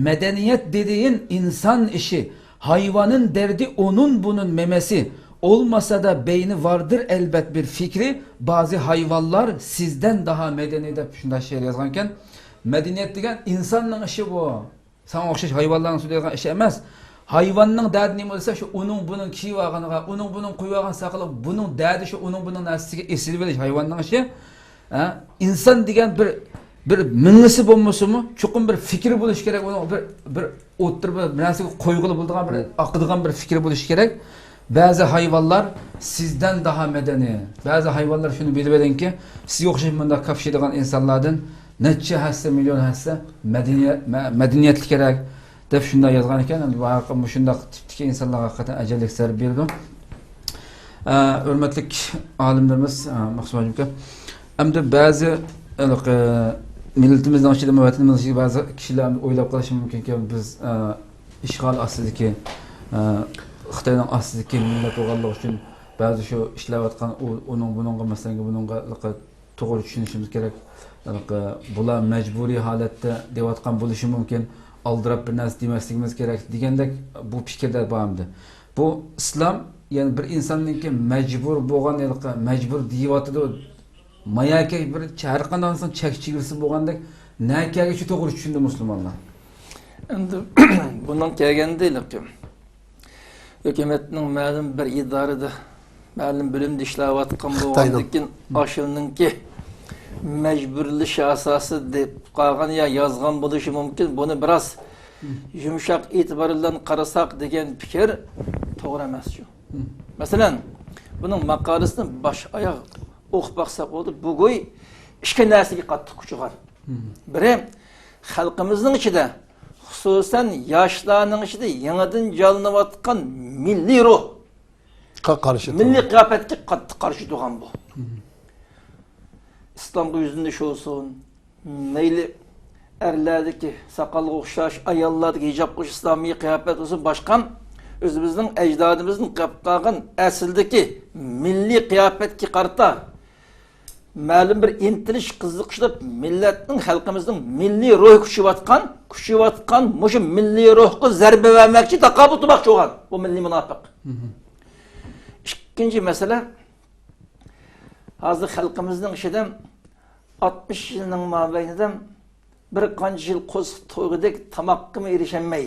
مەدەنىيەت دېدىيىن ئىنسان ئىشى، ھايۋانىن دەردى ئونۇن بۇنۇن مېمىسى، ئولماسا دا بەينى ۋاردىر ئەلبەت بىر فىكرى، بازى ھايۋانلار سىزدەن داھا مەدەنىي دەپ شۇنداق شېئىر يازغانكەن. مەدەنىيەت دېگەن ئىنساننىڭ ئىشى بۇ. ساڭا ئوخشاش ھايۋانلارنىڭ سۈيىدىغان ئىشى ئەمەس. ھايۋاننىڭ دەردى نېمە دېسە، شۇ ئۇنىڭ بۇنىڭ كىيىۋالغىنىغا، ئۇنىڭ بۇنىڭ قويۇۋالغان ساقىلىغا، بۇنىڭ دەردى شۇ ئۇنىڭ بۇنىڭ نەرسىسىگە ئېسىلىۋېلىش ھايۋاننىڭ ئىشى. ھە؟ ئىنسان دېگەن بىر، بىر مېڭىسى بولمىسىمۇ، چوقۇم بىر پىكرى بولۇشى كېرەك، ئۇنىڭ بىر، بىر ئوتتۇرا بىر نەرسىگە قويغىلى بولىدىغان بىر ئاقىدىغان بىر پىكرى بولۇشى كېرەك. بەزى ھايۋانلار سىزدىن داھا مەدەنىي. بەزى ھايۋانلار شۇنى بىلىۋېلىڭكى، سىزگە ئوخشاش مۇنداق كاپشىيدىغان ئىنسانلاردىن نەچچە ھەسسە، مىليون ھەسسە مەدەنىيەت، مە-، مەدەنىيەتلىك كېرەك دەپ شۇنداق يازغان ئىكەن. ئەمدى بۇ ھەققى مۇشۇنداق تىپتىكى ئىنسانلارغا ھەقىقەتەن ئەجەللىك زەربە بېرىدۇ. ئە، ھۆرمەتلىك ئالىملىرىمىز، ئە، مەخسۇم ھاجىمكا. ئەمدى بەزى، ھېلىقى، مىللىتىمىزنىڭ ئىچىدىمۇ، ۋەتىنىمىزنىڭ ئىچىدە بەزى كىشىلەر ئويلاپ قېلىشى مۇمكىنكى، بىز، ئە، ئىشغال ئاستىدىكى، ئە، خىتاينىڭ ئاستىدىكى مىللەت بولغانلىقى ئۈچۈن بەزى شۇ ئىشلەۋاتقان ئۇ، ئۇنىڭ بۇنىڭغا، مەسىلەنگە بۇنىڭغا توغرا چۈشىنىشىمىز كېرەك. بۇلار مەجبۇرىي ھالەتتە دەۋاتقان بولۇشى مۇمكىن. ئالدىراپ بىر نەرسە دېمەسلىكىمىز كېرەك دېگەندەك بۇ پىكىردە بار ئەمدى. بۇ ئىسلام، يەنى بىر ئىنساننىڭكى مەجبۇر بولغان، ھېلىقى مەجبۇر دېيىۋاتىدۇ. ماياكى بىر چە-، ھەر قانداق ئىنسان چەك چېگرىسى بولغاندەك، نەكەگىچە توغرا چۈشىندى مۇسۇلمانلار؟ ئەمدى بۇنىڭ كەلگەندە ھېلىقى ھۆكۈمەتنىڭ مەلۇم بىر ئىدارىدە، مەلۇم بۆلۈمدە ئىشلەۋاتقان بولغاندىكىن، ئاشۇنىڭكى مەجبۇرلىشى ئاساسى دەپ قالغان يا يازغان بولۇشى مۇمكىن. بۇنى بىراز يۇمشاق ئېتىبار بىلەن قارىساق دېگەن پىكىر توغرا ئەمەس شۇ. مەسىلەن، بۇنىڭ ماقالىسىنى باش ئاياغ ئوقۇپ باقساق بولىدۇ. بۇ گوي ئىككى نەرسىگە قاتتىق ئۇچرىغان. بىرى، خەلقىمىزنىڭ ئىچىدە، خۇسۇسەن ياشلارنىڭ ئىچىدە يېڭىدىن جانلىنىۋاتقان مىللىي روھ، قا-، قارشى مىللىي تۇرۇپ. قىياپەتكە قاتتىق قارشى تۇرغان بۇ. ئىسلامغا يۈزلىنىش بولسۇن، مەيلى ئەرلەردىكى ساقالغا ئوخشاش، ئاياللاردىكى ھىجابقا ئوخشاش ئىسلامىي قىياپەت بولسۇن، باشقا ئۆزىمىزنىڭ ئەجدادىمىزدىن قېلىپ قالغان ئەسلىدىكى مىللىي قىياپەتكە قارىتا مەلۇم بىر ئىنتىلىش، قىزىقىش بولۇپ، مىللەتنىڭ، خەلقىمىزنىڭ مىللىي روھى كۈچىيىۋاتقان، كۈچىيىۋاتقان مۇشۇ مىللىي روھقا زەربە بەرمەكچى، تاقابىل تۇرماقچى بولغان بۇ مىللىي مۇناپىق. ئىككىنچى مەسىلە، ھازىر خەلقىمىزنىڭ ئىچىدە ئاتمىش يىلنىڭ مابەينىدە بىر قانچە يىل قورسىقى تويغۇدەك تاماققىمۇ ئېرىشەلمەي،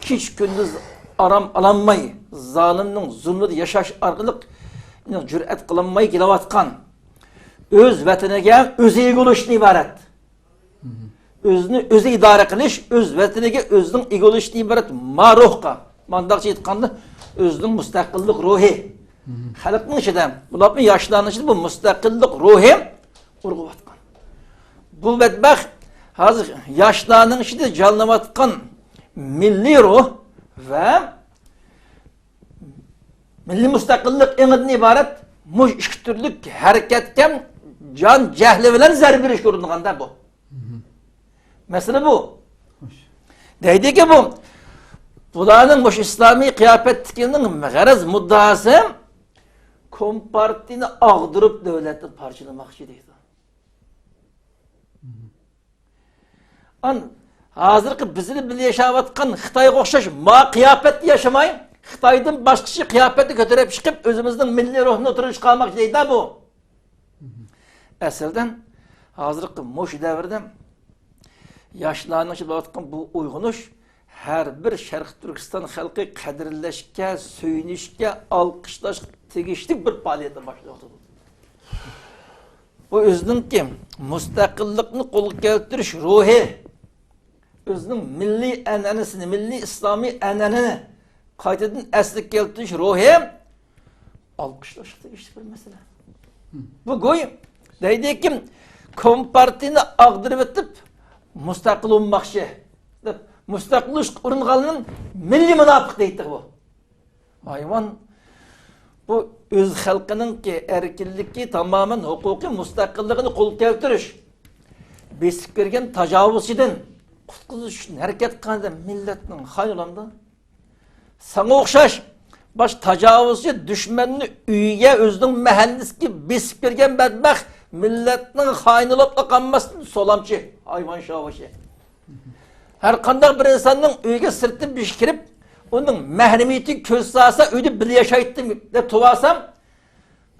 كېچە-كۈندۈز ئارام ئالالماي، زالىمنىڭ زۇلمىدا ياشاش ئارقىلىق جۈرئەت قىلالماي كېلىۋاتقان، ئۆز ۋەتىنىگە ئۆزى ئىگە بولۇشتىن ئىبارەت. ئۆزىنى ئۆزى ئىدارە قىلىش، ئۆز ۋەتىنىگە ئۆزىنىڭ ئىگە بولۇشتىن ئىبارەت ما روھقا، مانداقچە ئېيتقاندا، ئۆزىنىڭ مۇستەقىللىق روھى، خەلقنىڭ ئىچىدە، بولۇپمۇ ياشلارنىڭ ئىچىدە بۇ مۇستەقىللىق روھى ئۇرغۇۋاتقان. بۇ بەتبەخت ھازىر ياشلارنىڭ ئىچىدە جانلىنىۋاتقان مىللىي روھ ۋە مىللىي مۇستەقىللىق ئېڭىدىن ئىبارەت مۇشۇ ئىككى تۈرلۈك ھەرىكەتكە جان جەھلى بىلەن زەربە بېرىشكە ئۇرۇنغاندا بۇ. مەسىلە بۇ. دەيدىكى بۇ، بۇلارنىڭ مۇشۇ ئىسلامىي قىياپەتتىكىنىڭ غەرەز مۇددىئاسى كومپارتىيىنى ئاغدۇرۇپ دۆلەتنى پارچىلىماقچى دەيدۇ. ئان ھازىرقى بىز بىلەن بىللە ياشاۋاتقان خىتايغا ئوخشاش ما قىياپەتتە ياشىماي، خىتايدىن باشقىچە قىياپەتنى كۆتۈرۈپ چىقىپ، ئۆزىمىزنىڭ مىللىي روھىنى ئوتتۇرىغا چىقارماقچى دەيدۇ بۇ. ئەسلىدىن ھازىرقى مۇشۇ دەۋردە ياشلارنىڭ ئىچىدە بولۇۋاتقان بۇ ئويغىنىش ھەر بىر شەرقىي تۈركىستان خەلقى قەدىرلەشكە، سۆيۈنۈشكە، ئالقىشلاشقا تېگىشلىك بىر پائالىيەتنى باشلاۋاتىدۇ. بۇ ئۆزىنىڭكى مۇستەقىللىقنى قولغا كەلتۈرۈش روھى، ئۆزىنىڭ مىللىي ئەنئەنىسىنى، مىللىي ئىسلامىي ئەنئەنىنى قايتىدىن ئەسلىگە كەلتۈرۈش روھى ئالقىشلاشقا تېگىشلىك بىر مەسىلە. بۇ گوي دەيدىكى، كومپارتىيىنى ئاغدۇرۇۋېتىپ مۇستەقىل بولماقچى دەپ، مۇستەقىل بولۇشقا ئۇرۇنغانلىرىنى مىللىي مۇناپىق دەيتتى بۇ. ھايۋان بۇ ئۆز خەلقىنىڭكى ئەركىنلىكى، تامامەن ھوقۇقىي مۇستەقىللىقىنى قولغا كەلتۈرۈش، بېسىپ كىرگەن تاجاۋۇزچىدىن قۇتقۇزۇش ئۈچۈن ھەرىكەت قىلغان مىللەتنىڭ خائىنى بولامدۇ؟ ساڭا ئوخشاش باش تاجاۋۇزچى دۈشمەننى ئۆيىگە، ئۆزىنىڭ مەھەللىسىگە بېسىپ كىرگەن بەتبەخت مىللەتنىڭ خائىنى بولۇپلا قالماستىن سولامچى، ھايۋان شاۋىشى. ھەر قانداق بىر ئىنساننىڭ ئۆيىگە سىرتتىن بىر كىشى كىرىپ، ئۇنىڭ مەھرىمىيىتىگە كۆز سالسا، ئۆيدە بىللە ياشايتتىم دەپ تۇرۇۋالسام،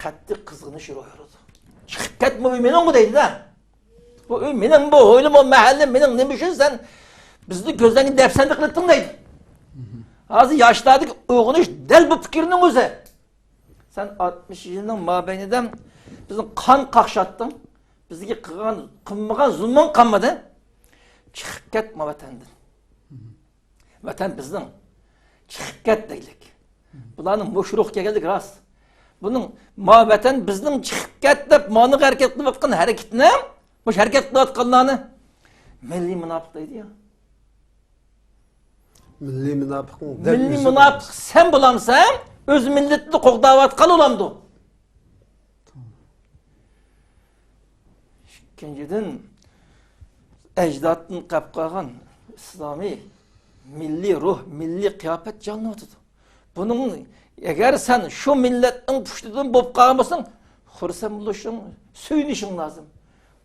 قەتئىي قىزغىنىش روھ بېرىدۇ. چىقىپ كەتمە، ئۆي مېنىڭغۇ دەيدۇ-دە. بۇ ئۆي مېنىڭ، بۇ ھويلام، بۇ مەھەللە مېنىڭ، نېمە ئۈچۈن سەن بىزنى كۆزلەرگە دەپسەندە قىلىتتىڭ دەيدۇ. ھازىر ياشلاردىكى ئويغىنىش دەل بۇ پىكىرنىڭ ئۆزى. سەن ئاتمىش يىلنىڭ مابەينىدە بىزنى قان قاقشاتتىڭ. بىزگە قىلغان، قىلمىغان زۇلمۇڭ قالمىدى. چىقىپ كەت ما ۋەتەندىن. ۋەتەن بىزنىڭ. چىقىپ كەت دەيلىك. بۇلارنىڭ مۇشۇ روھقا كەلگەنلىكى راست. بۇنىڭ ما ۋەتەن بىزنىڭ، چىقىپ كەت دەپ مانىغا ھەرىكەت قىلىۋاتقان ھەرىكىتىنى، مۇشۇ ھەرىكەت قىلىۋاتقانلارنى مىللىي مۇناپىق دەيدۇ يا. مىللىي مۇناپىقنىڭ دەل مىللىي ئۆزى مۇناپىق بولماس. سەن بولامسەن؟ ئۆز مىللىتىنى قوغداۋاتقان بولامدۇ؟ ئىككىنچىدىن، ئەجدادتىن قېلىپ قالغان ئىسلامىي مىللىي روھ، مىللىي قىياپەت جانلىنىۋاتىدۇ. بۇنىڭ، ئەگەر سەن شۇ مىللەتنىڭ پۇشتىدىن بولۇپ قالغان بولساڭ، خۇرسەن بولۇشۇڭ، سۆيۈنۈشۈڭ لازىم.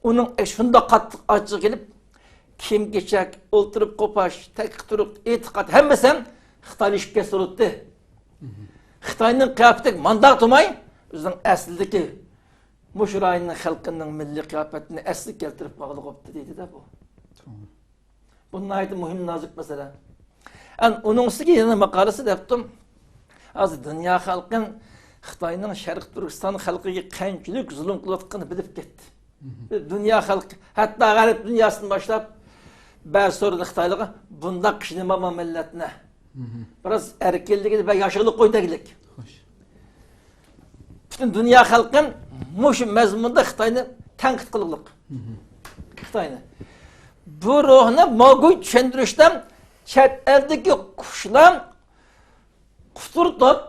ئۇنىڭ شۇنداق قاتتىق ئاچچىقى كېلىپ، كىيىم-كېچەك، ئولتۇرۇپ قوپاش، تەككە تۇرۇق، ئېتىقاد، ھەممىسى ھەم خىتايلىشىپ كەتسە بولاتتى. خىتاينىڭ قىياپىتى مانداق تۇرماي، ئۆزىنىڭ ئەسلىدىكى مۇشۇ رايوننىڭ خەلقىنىڭ مىللىي قىياپىتىنى ئەسلىگە كەلتۈرۈپ باغلىغۇپتۇ دېدى-دە بۇ. توغرا. بۇ ناھايىتى مۇھىم، نازۇك مەسىلە. ئەن ئۇنىڭ ئۈستىگە يەنە ماقالىسى دەپتۇ. ھازىر دۇنيا خەلقى خىتاينىڭ شەرقىي تۈركىستان خەلقىگە قانچىلىك زۇلۇم قىلىۋاتقىنىنى بىلىپ كەتتى. دۇنيا خەلقى، ھەتتا غەرب دۇنياسىدىن باشلاپ، بەزى سورۇندا خىتايلارغا بۇنداق ئىشنى ماما مىللەتنى. بىراز ئەركىنلىكىنى بەك ياشىغىلى قوي دەگلىك. خوش. پۈتۈن دۇنيا خەلقى مۇشۇ مەزمۇندا خىتاينى تەنقىد قىلغۇلۇق. خىتاينى. بۇ روھنى ماگۇي چۈشەندۈرۈشتە چەت ئەلدىكى قۇشلار قۇتۇرتۇپ،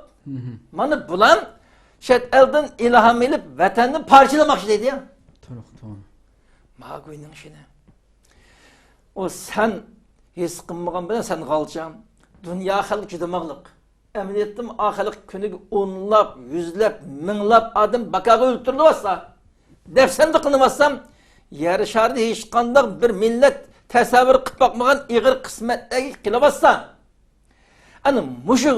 مانا بۇلار چەت ئەلدىن ئىلھام ئېلىپ، ۋەتەننى پارچىلىماقچى دەيدۇ يا. توغرا، توغرا. ماگۇينىڭ ئىشىنى. ئۇ سەن ھېس قىلمىغان بىلەن سەن غالچا. دۇنيا خەلقى چىدىماقلىق. ئەمەلىيەتتىمۇ ئا خەلق كۈنىگە ئونلاپ، يۈزلەپ، مىڭلاپ ئادەم باكاغا ئۆلتۈرۈلۈۋاتسا، دەپسەندە قىلىنىۋاتسا، يەر شارىدا ھېچقانداق بىر مىللەت تەسەۋۋۇر قىلىپ باقمىغان ئېغىر قىسمەتلەرگە قېلىۋاتسا، ئەنە مۇشۇ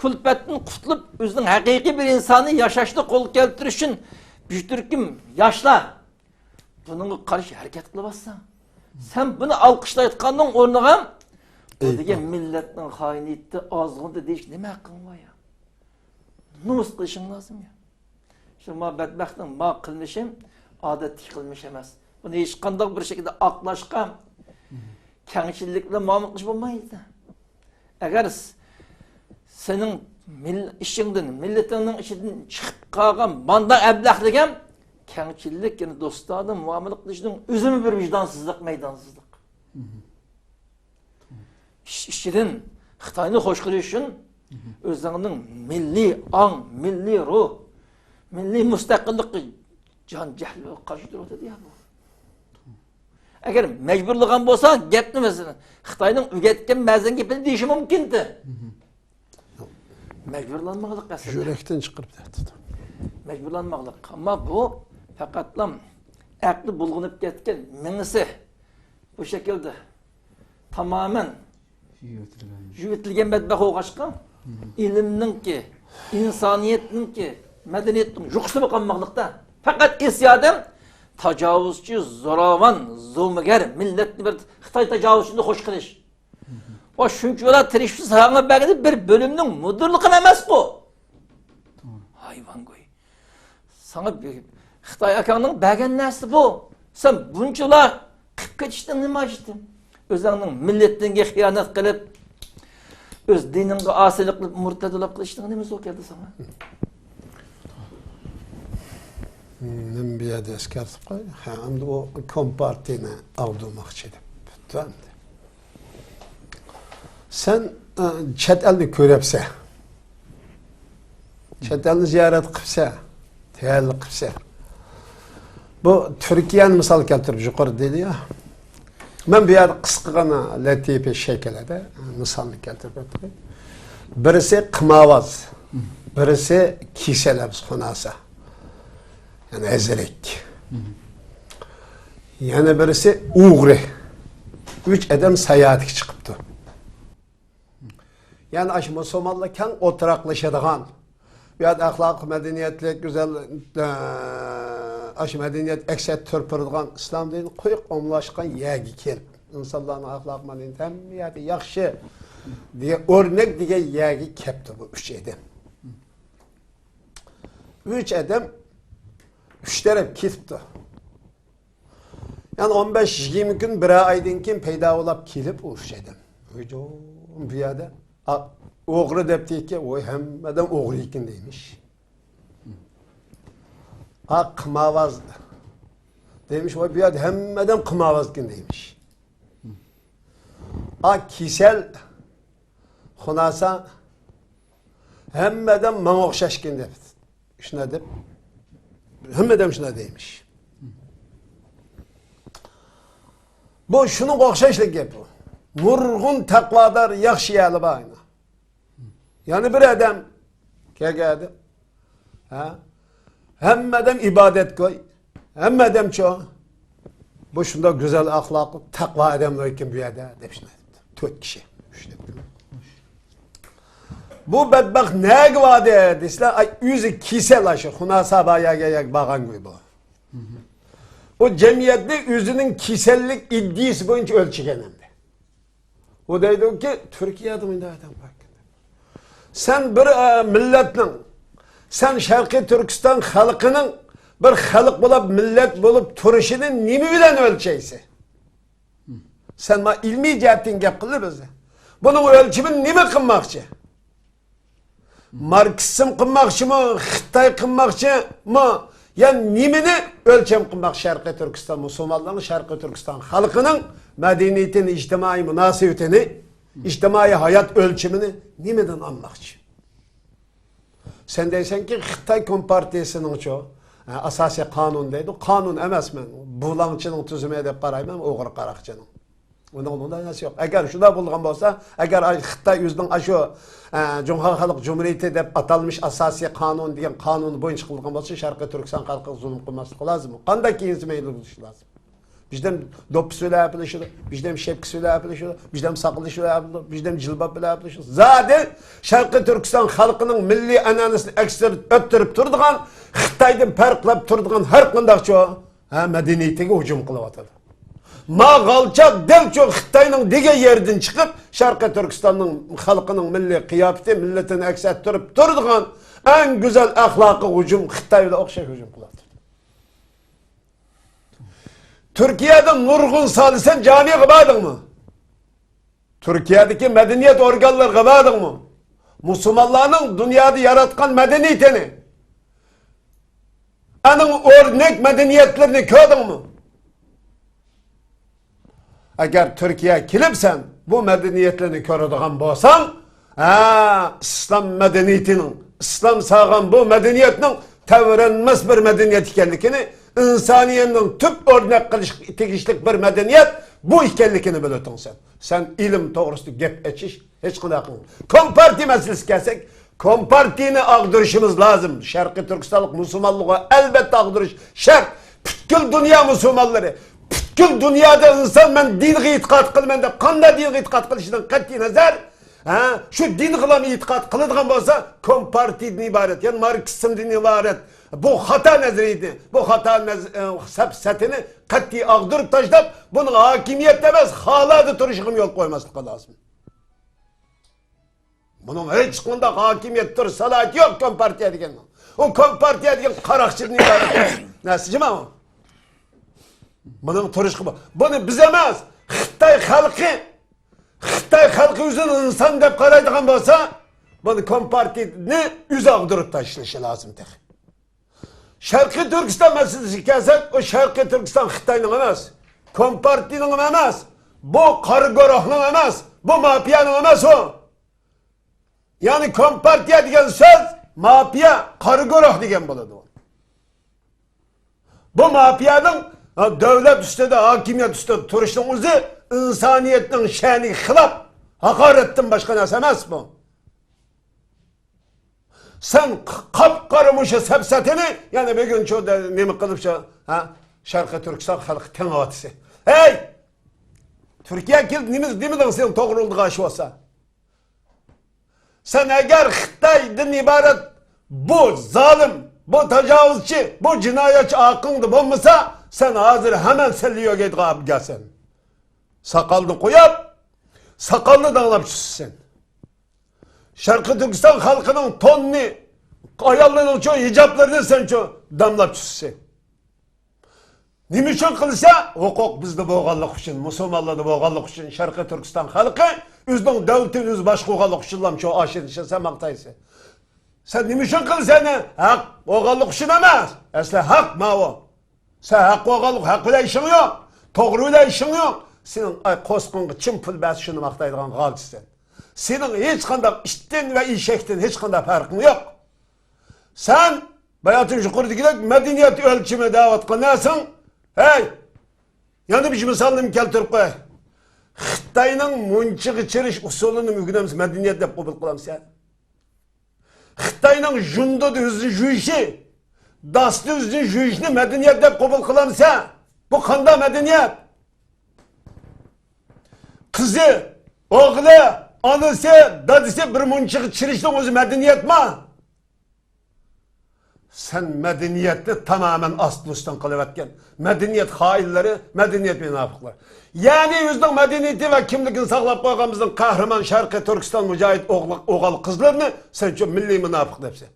كۈلپەتتىن قۇتۇلۇپ، ئۆزىنىڭ ھەقىقىي بىر ئىنسانىي ياشاشنى قولغا كەلتۈرۈش ئۈچۈن بىر تۈركۈم ياشلار بۇنىڭغا قارشى ھەرىكەت قىلىۋاتسا، سەن بۇنى ئالقىشلايدىغاننىڭ ئورنىغا بۇ دېگەن مىللەتنىڭ خائىنىيىتى ئازغۇندا دېيىش نېمە ھەققىڭ بار يا؟ نومۇس قىلىشىڭ لازىم يا. شۇ ما بەتبەختنىڭ ما قىلمىشىم ئادەتتىكى قىلمىش ئەمەس. بۇنى ھېچقانداق بىر شەكىلدە ئاقلاشقا، كەڭچىللىك بىلەن مۇئامىلە قىلىش بولمايدۇ. ئەگەر س-، سېنىڭ مىل-، ئىشىڭدىن، مىللىتىڭنىڭ ئىچىدىن چىقىپ قالغان ماندا ئەبلەخلىك ھەم كەڭچىللىك، يەنى دوستانە مۇئامىلە قىلىشنىڭ ئۆزىمۇ بىر ۋىجدانسىزلىق، مەيدانسىزلىق. ئىش ئىچىدىن خىتاينى خوش قىلىش ئۈچۈن ئۆزۈڭنىڭ مىللىي ئاڭ، مىللىي روھ، مىللىي مۇستەقىللىققا جان جەھلى بىلەن قارشى تۇرۇۋاتىدۇ يا بۇ. ئەگەر مەجبۇرلىغان بولسا گەپنى، مەسىلەن، خىتاينىڭ ئۆگەتكەن بەزەن گېپىنى دېيىشى مۇمكىنتى. مەجبۇرلانماقلىق ئەسلىدە. يۈرەكتىن چىقىرىپ دەپتۇ. مەجبۇرلانماقلىق. ئەمما بۇ پەقەتلا ئەقلى بۇلغىنىپ كەتكەن مېڭىسى بۇ شەكىلدە تامامەن يۇيۇۋېتىلگەن. يۇيۇۋېتىلگەن بەتبەخت بولغاچقا، ئىلىمنىڭكى، ئىنسانىيەتنىڭكى، مەدەنىيەتنىڭ يۇقىسىمۇ قالماقلىقتا. پەقەت ئېسىيادىن تاجاۋۇزچى، زوراۋان، زومىگەر مىللەتنى بىر خىتاي تاجاۋۇزچىسىنى خوش قىلىش. ۋە شۇنچىۋالا تىرىشىپ ساڭا بەرگىنى بىر بۆلۈمنىڭ مۇدىرلىقىنى ئەمەسقۇ. ھايۋانگوي. ساڭا بىر خىتاي ئاكاڭنىڭ بەرگەن نەرسىسى بۇ. سەن بۇنچىلا قىپ كېتىشنىڭ نېمە ھاجىتى؟ ئۆزۈڭنىڭ مىللىتىڭگە خىيانەت قىلىپ، ئۆز دىنىڭغا ئاسىيلىق قىلىپ، مۇرتەدىلىك قىلىشنىڭ نېمە زور كەلدى ساڭا؟ مېنى بۇ يەردە ئەسكەرتىپ قوي. ھە، ئەمدى ئۇ كومپارتىيىنى ئاغدۇرماقچى دەپ پۈتتى ئەمدى. سەن، ئە، چەت ئەلنى كۆرەپسەن. چەت ئەلنى زىيارەت قىپسەن، تەييارلىق قىپسەن. بۇ تۈركىيەنى مىسال كەلتۈرۈپ يۇقىرىدا دېدى يا. مەن بۇ يەردە قىسقىغىنا لەتىپە شەكىلدە مىسالنى كەلتۈرۈپ ئۆتەي. بىرسى قىمارۋاز، بىرسى كېسەل، خۇناسا. يەنى ھەزرەك. يەنە بىرسى ئوغرى. ئۈچ ئادەم ساياھەتكە چىقىپتۇ. يەنى ئاشۇ مۇسۇلمانلار كەڭ ئولتۇراقلىشىدىغان، بۇ يەردە ئەخلاق، مەدەنىيەتلىك، گۈزەل، ئە، ئاشۇ مەدەنىيەت ئەكس ئەتتۈرۈپ تۇرىدىغان، ئىسلام دىنى قويۇق ئومۇملاشقان يەرگە كېلىپ، ئىنسانلارنىڭ ئەخلاق، مەدەنىيىتى ھەممە يەردە ياخشى دېگەن، ئۆرنەك دېگەن يەرگە كەپتۇ بۇ ئۈچ ئادەم. ئۈچ ئادەم ئۈچ تەرەپ كېتىپتۇ. يەنى ئون بەش يىگىرمە كۈن، بىرەر ئايدىن كېيىن پەيدا بولاپ كېلىپ ئۇ ئۈچ ئادەم. ھۇجۇم بۇ يەردە. ئا، ئوغرى دەپتىكەن، ۋاي، ھەممە ئادەم ئوغرى ئىكەن دەيمىش. ئا، قىمارۋاز دەيمىش، ۋاي، بۇ يەردە ھەممە ئادەم قىمارۋاز ئىكەن دەيمىش. ئا، كېسەل، خۇناسا، ھەممە ئادەم ماڭا ئوخشاشكەن دەپ، شۇنداق دەپ، ھەممە ئادەم شۇنداق دەيمىش. بۇ شۇنىڭغا ئوخشاشلا گەپ بۇ. نۇرغۇن تەقۋادار، ياخشى يەرلەر بار ئەنە. يەنە بىر ئادەم كەلگەندە، ھە؟ ھەممە ئادەم ئىبادەتگوي، ھەممە ئادەمچۇ، بۇ شۇنداق گۈزەل ئەخلاقلىق، تەقۋا ئادەملەر ئىكەن بۇ يەردە، دەپ شۇنداق دەپتۇ. تۆت كىشى، ئۈچ دەپتۇ. بۇ بەتبەخت نەگە باردى دېسىلە، ئاي، ئۆزى كېسەل ئاشۇ، خۇناسا بار يەرگە، يەرگە بارغانگۇي بۇ. ئۇ جەمئىيەتنى ئۆزىنىڭ كېسەللىك ئىدىيىسى بويىچە ئۆلچىگەن ئەمدى. ئۇ دەيدۇكى، تۈركىيەدە مۇنداق ئادەم بار ئىكەن. سەن بىر، ئە، مىللەتنىڭ، سەن شەرقىي تۈركىستان خەلقىنىڭ بىر خەلق بولاپ، مىللەت بولۇپ تۇرۇشىنى نېمە بىلەن ئۆلچەيسەن؟ سەن ما ئىلمىي جەھەتتىن گەپ قىلدى بىزدە. بۇنىڭ ئۆلچىمىنى نېمە قىلماقچى؟ ماركسىزم قىلماقچىمۇ، خىتاي قىلماقچىمۇ؟ يا نېمىنى ئۆلچەم قىلماق شەرقىي تۈركىستان مۇسۇلمانلىرىنىڭ، شەرقىي تۈركىستان خەلقىنىڭ مەدەنىيىتىنى، ئىجتىمائىي مۇناسىۋىتىنى، ئىجتىمائىي ھايات ئۆلچىمىنى نېمىدىن ئالماقچى؟ سەن دەيسەنكى، خىتاي كومپارتىيىسىنىڭچۇ، ئە، ئاساسىي قانۇن دەيدۇ. قانۇن ئەمەس، مەن بۇلاڭچىنىڭ تۈزۈمى دەپ قارايمەن، ئوغرى قاراقچىنىڭ. ئۇنىڭ بۇنىڭ نەرسە يوق. ئەگەر شۇنداق بولغان بولسا، ئەگەر ئاي-، خىتاي ئۆزىنىڭ ئاشۇ، ئە، جۇڭخۇا خەلق جۇمھۇرىيىتى دەپ ئاتالمىش ئاساسىي قانۇن دېگەن قانۇن بويىچە قىلغان بولسا، شەرقىي تۈركىستان خەلقىگە زۇلۇم قىلماسلىقى لازىم. قانداق كىيىنسە مەيلى بولۇشى لازىم. بىزدەم دوپپىسى بىلەن ئەپلىشىدۇ، بىزدەم شەپكىسى بىلەن ئەپلىشىدۇ، بىزدەم ساقىلى بىلەن ئەپلىشىدۇ، بىزدەم جىلباب بىلەن ئەپلىشىدۇ. زادى شەرقىي تۈركىستان خەلقىنىڭ مىللىي ئەنئەنىسىنى ئەكس ئۆتتۈرۈپ تۇرىدىغان، خىتايدىن پەرقلەپ تۇرىدىغان ھەر قانداقچۇ، ھە، مەدەنىيىتىگە ھۇجۇم قىلىۋاتىدۇ. ما غالچاق دەل شۇ خىتاينىڭ دېگەن يېرىدىن چىقىپ، شەرقىي تۈركىستاننىڭ خەلقىنىڭ مىللىي قىياپىتى، مىللىتىنى ئەكس ئەتتۈرۈپ تۇرىدىغان ئەڭ گۈزەل ئەخلاقىي ھۇجۇم خىتاي بىلەن ئوخشاش ھۇجۇم قىلىۋاتىدۇ. تۈركىيەدە نۇرغۇن سالىسەن جامىغا باردىڭمۇ؟ تۈركىيەدىكى مەدەنىيەت ئورگانلىرىغا باردىڭمۇ؟ مۇسۇلمانلارنىڭ دۇنيادا ياراتقان مەدەنىيىتىنى، ئەنىڭ ئورنەك مەدەنىيەتلىرىنى كۆردۈڭمۇ؟ ئەگەر تۈركىيە كېلىپ سەن بۇ مەدەنىيەتلەرنى كۆرىدىغان بولساڭ، ھە، ئىسلام مەدەنىيىتىنىڭ، ئىسلام سالغان بۇ مەدەنىيەتنىڭ تەۋرەنمەس بىر مەدەنىيەت ئىكەنلىكىنى، ئىنسانىيەتنىڭ تۈپ ئۆرنەك قىلىشقا تېگىشلىك بىر مەدەنىيەت بۇ ئىكەنلىكىنى بىلىۋېتىڭ سەن. سەن ئىلىم توغرىسىدا گەپ ئېچىش ھېچقانداق قىلمايدۇ. كومپارتىيە مەسىلىسىگە كەلسەك، كومپارتىيىنى ئاغدۇرۇشىمىز لازىم. شەرقىي تۈركىستانلىق مۇسۇلمانلىقى ئەلۋەتتە ئاغدۇرۇش شەرت. پۈتكۈل دۇنيا مۇسۇلمانلىرى، پۈتكۈل دۇنيادا ئىنسان مەن دىنغا ئېتىقاد قىلىمەن دەپ قانداق دىنغا ئېتىقاد قىلىشىدىن قەتئىي نەزەر، ھە، شۇ دىنغىلا ئېتىقاد قىلىدىغان بولسا، كومپارتىيىدىن ئىبارەت، يەنى ماركسىزمدىن ئىبارەت بۇ خاتا نەزەرىيىتىنى، بۇ خاتا نەز-، ئە، سەپسەتىنى قەتئىي ئاغدۇرۇپ تاشلاپ، بۇنىڭ ھاكىمىيەت ئەمەس، خالادا تۇرۇشىغىمۇ يول قويماسلىقى لازىم. بۇنىڭ ھېچقانداق ھاكىمىيەت تۇرۇش سالاھىيىتى يوق، كومپارتىيە دېگەننىڭ. ئۇ كومپارتىيە دېگەن قاراقچىدىن ئىبارەت نەرسە جۇمۇ. بۇنىڭ تۇرۇشقا بۇ-، بۇنى بىز ئەمەس، خىتاي خەلقى، خىتاي خەلقى ئۆزىنى ئىنسان دەپ قارايدىغان بولسا، بۇنى كومپارتىيىنى ئۆزى ئاغدۇرۇپ تاشلىشى لازىم تېخى. شەرقىي تۈركىستان مەسىلىسىگە كەلسەك، ئۇ شەرقىي تۈركىستان خىتاينىڭ ئەمەس، كومپارتىيىنىڭ ئەمەس، بۇ قارا گۇرۇھنىڭ ئەمەس، بۇ مافىيانىڭ ئەمەس ئۇ. يەنى كومپارتىيە دېگەن سۆز مافىيا، قارا گۇرۇھ دېگەن بولىدۇ. بۇ مافىيانىڭ، ھە، دۆلەت ئۈستىدە، ھاكىمىيەت ئۈستىدە تۇرۇشنىڭ ئۆزى ئىنسانىيەتنىڭ شەنىگە خىلاپ ھاقارەتتىن باشقا نەرسە ئەمەس بۇ. سەن ق-، قاپقارا مۇشۇ سەپسەتىنى يەنە بۈگۈن شۇ دە-، نېمە قىلىپ شۇ، ھە، شەرقىي تۈركىستان خەلقى تېڭىۋاتىسى. ھەي! تۈركىيە كېلىپ نېمە دېمىدىڭ سېنىڭ توغرۇلدىغان ئىش بولسا؟ سەن ئەگەر خىتايدىن ئىبارەت بۇ زالىم، بۇ تاجاۋۇزچى، بۇ جىنايەتچى ئارقىڭدا بولمىسا، سەن ھازىر ھەمەن سەللە يۆگەيدىغان ئابگەسەن. ساقالنى قويۇپ، ساقالنى داڭلاپ چۈشىسەن. شەرقىي تۈركىستان خەلقىنىڭ توننى، ئاياللىرىنىڭچۇ ھىجابلىرىنى سەنچۇ داملاپ چۈشىسەن. نېمە ئۈچۈن قىلسا؟ ھوقۇق بىزدە بولغانلىقى ئۈچۈن، مۇسۇلمانلاردا بولغانلىقى ئۈچۈن، شەرقىي تۈركىستان خەلقى ئۆزىنىڭ دۆلىتىنى ئۆزى باشقۇرغانلىقى ئۈچۈنلامچۇ ئاشۇنى سەن ماختايسەن. سەن نېمە ئۈچۈن قىلىسەن؟ ھەق بولغانلىقى ئۈچۈن ئەمەس. ئەسلى ھەق ماۋۇ. سەن ھەق بولغانلىق، ھەق بىلەن ئىشىڭ يوق. توغرا بىلەن ئىشىڭ يوق. سېنىڭ ئاي قورسىقىڭغا چىم پۇل بەرسە شۇنى ماختايدىغان غالچىسەن. سېنىڭ ھېچقانداق ئىتتىن ۋە ئېشەكتىن ھېچقانداق پەرقىڭ يوق. سەن باياتىن يۇقىرىدىكىدەك مەدەنىيەت ئۆلچىمى دەۋاتقان نەرسەڭ، ھەي، يەنە بىر مىسالنى كەلتۈرۈپ قوياي. خىتاينىڭ مۇنچىغا چىرىش ئۇسۇلىنى ئۆگىنەمسىز، مەدەنىيەت دەپ قوبۇل قىلامسەن؟ خىتاينىڭ ژۇندىدا ئۆزىنى ژۇيۇشى، داستا ئۆزىنى ژۇيۇشنى مەدەنىيەت دەپ قوبۇل قىلامسەن؟ بۇ قانداق مەدەنىيەت؟ قىزى، ئوغلى، ئانىسى، دادىسى بىر مۇنچىغا چىرىشنىڭ ئۆزى مەدەنىيەتما؟ سەن مەدەنىيەتنى تامامەن ئاستىن-ئۈستۈن قىلىۋەتكەن. مەدەنىيەت خائىنلىرى، مەدەنىيەت مۇناپىقلار. يەنى ئۆزىنىڭ مەدەنىيىتى ۋە كىملىكىنى ساقلاپ قالغان بىزنىڭ قەھرىمان شەرقىي تۈركىستان مۇجاھىد ئوغلى-، ئوغۇل قىزلىرىنى سەن شۇ مىللىي مۇناپىق دەپسەن.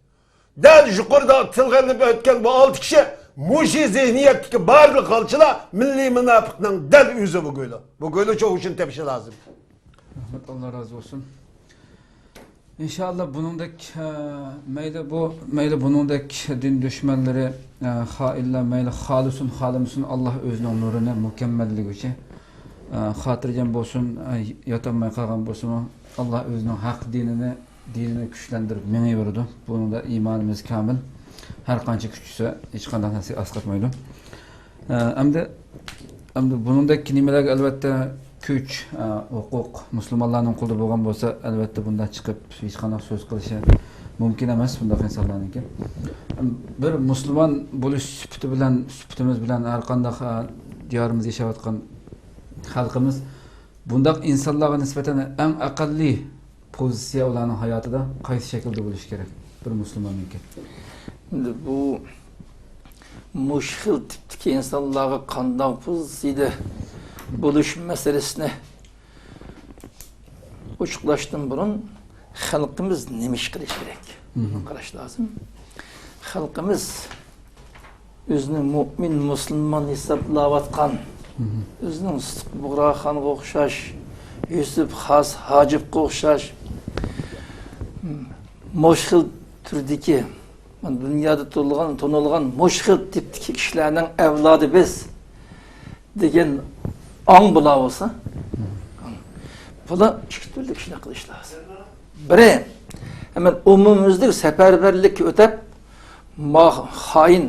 دەل يۇقىرىدا تىلغا ئېلىنىپ ئۆتكەن بۇ ئالتە كىشى مۇشۇ زېھنىيەتتىكى بارلىق غالچىلار مىللىي مۇناپىقنىڭ دەل ئۆزى بۇ گۆيلو. بۇ گۆيلو شۇ ئۈچۈن تېپىشى لازىم. رەھمەت، ئاللا رازى بولسۇن. ئىنشائاللا بۇنىڭدەك، ئە، مەيلى بۇ، مەيلى بۇنىڭدەك دىن دۈشمەنلىرى، ئە، خائىنلار مەيلى خالىسۇن، خالىمىسۇن، ئاللا ئۆزىنىڭ نۇرىنى مۇكەممەللىگۈچە، ئە، خاتىرجەم بولسۇن، ئە، ياتالماي قالغان بولسىمۇ، ئاللا ئۆزىنىڭ ھەق دىنىنى، دىنىنى كۈچلەندۈرۈپ مېڭىۋېرىدۇ. بۇنىڭدا ئىمانىمىز كامىل. ھەر قانچە كۈچىسە، ھېچقانداق نەرسىگە ئاسقاتمايدۇ. ئە، ئەمدى، ئەمدى بۇنىڭدەك نېمىلەرگە ئەلۋەتتە كۈچ، ئە، ھوقۇق مۇسۇلمانلارنىڭ قولىدا بولغان بولسا، ئەلۋەتتە بۇنداق چىقىپ ھېچقانداق سۆز قىلىشى مۇمكىن ئەمەس بۇنداق ئىنسانلارنىڭكى. بىر مۇسۇلمان بولۇش سۈپىتى بىلەن، سۈپىتىمىز بىلەن ھەر قانداق، ئە، دىيارىمىزدا ياشاۋاتقان خەلقىمىز بۇنداق ئىنسانلارغا نىسبەتەن ئەڭ ئەقەللىي پوزىتسىيە ئۇلارنىڭ ھاياتىدا قايسى شەكىلدە بولۇشى كېرەك؟ بىر مۇسۇلماننىڭكى. ئەمدى بۇ مۇشۇ خىل تىپتىكى ئىنسانلارغا قانداق پوزىتسىيىدە بولۇش مەسىلىسىنى ئوچۇقلاشتىن بۇرۇن، خەلقىمىز نېمە ئىش قىلىشى كېرەك؟ مم. قاراش لازىم. خەلقىمىز ئۆزىنى مۇئمىن، مۇسۇلمان ھېسابلاۋاتقان، مم. ئۆزىنىڭ سىدىق بۇغراخانغا ئوخشاش، يۈسۈپ خاس ھاجىپقا ئوخشاش، مۇشۇ خىل تۈردىكى، دۇنيادا تونۇلغان، تونۇلغان مۇشۇ خىل تىپتىكى كىشىلەرنىڭ ئەۋلادى بىز دېگەن ئاڭ بولا بولسا، بۇلار ئىككى تۈرلۈك ئىشنى قىلىش لازىم. بىرى، ھەممە ئومۇميۈزلۈك سەپەرۋەرلىككە ئۆتەپ، ما خائىن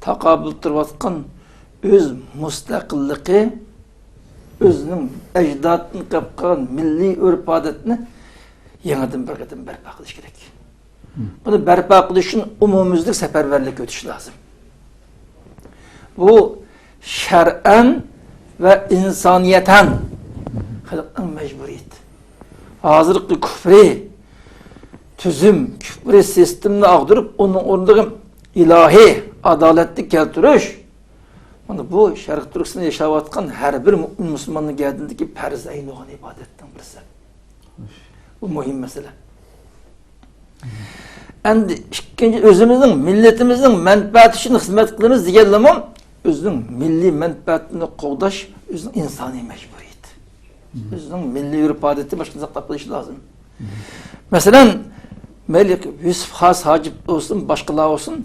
تاقابىل تۇرۇۋاتقان ئۆز مۇستەقىللىقى، ئۆزىنىڭ ئەجدادتىن قېلىپ قالغان مىللىي ئۆرپ-ئادەتنى يېڭىدىن بىر قېتىم بەرپا قىلىش كېرەك. بۇنى بەرپا قىلىش ئۈچۈن ئومۇميۈزلۈك سەپەرۋەرلىككە ئۆتۈش لازىم. بۇ شەرئەن ۋە ئىنسانىيەتەن خەلقنىڭ مەجبۇرىيىتى. ھازىرقى كۇفرى تۈزۈم، كۇفرى سىستېمىنى ئاغدۇرۇپ، ئۇنىڭ ئورنىغا ئىلاھىي ئادالەتنى كەلتۈرۈش، مانا بۇ شەرقىي تۈركىستاندا ياشاۋاتقان ھەر بىر مۇئمىن مۇسۇلماننىڭ گەدىنىدىكى پەرز ئەينى بولغان ئىبادەتنىڭ بىرسى. بۇ مۇھىم مەسىلە. ئەمدى ئىككىنچى، ئۆزىمىزنىڭ، مىللىتىمىزنىڭ مەنپەئەتى ئۈچۈن خىزمەت قىلىمىز دېگەنلىرىمۇ ئۆزىنىڭ مىللىي مەنپەئەتىنى قوغداش، ئۆزىنىڭ ئىنسانىي مەجبۇرىيىتى. ئۆزىنىڭ مىللىي ئۆرپ-ئادىتى باشقىنى ساقلاپ قېلىش لازىم. مەسىلەن، مەيلى يۈسۈپ خاس ھاجىپ بولسۇن، باشقىلار بولسۇن،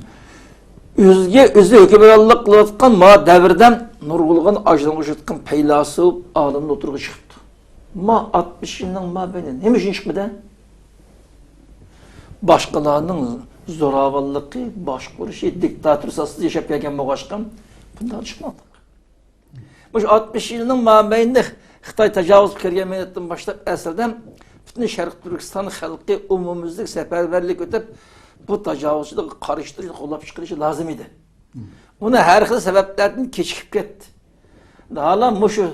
ئۆزىگە ئۆزى ھۆكۈمرانلىق قىلىۋاتقان ما دەۋردە نۇرغۇنلىغان ئاجرالغۇشۇۋاتقان پەيلاسوپ، ئالىملار ئوتتۇرىغا چىقىپتۇ. ما ئاتمىش يىلنىڭ مابەينى نېمە ئۈچۈن چىقمىدى؟ باشقىلارنىڭ زوراۋانلىقى، باشقۇرۇشى، دىكتاتور ساستىدا ياشاپ كەلگەن بولغاچقا، بۇنداق چىقمىدى. مۇشۇ ئاتمىش يىلنىڭ مابەينىدە خىتاي تاجاۋۇز قىلىپ كىرگەن مىللەتتىن باشلاپ، ئەسلىدە پۈتۈن شەرقىي تۈركىستان خەلقى ئومۇميۈزلۈك سەپەرۋەرلىك ئۆتۈپ، بۇ تاجاۋۇزچىلىققا قارشى تۇرۇشنى قوللاپ چىقىرىشى لازىم ئىدى. ئۇنى ھەر خىل سەۋەبلەردىن كېچىكىپ كەتتى. ھالا مۇشۇ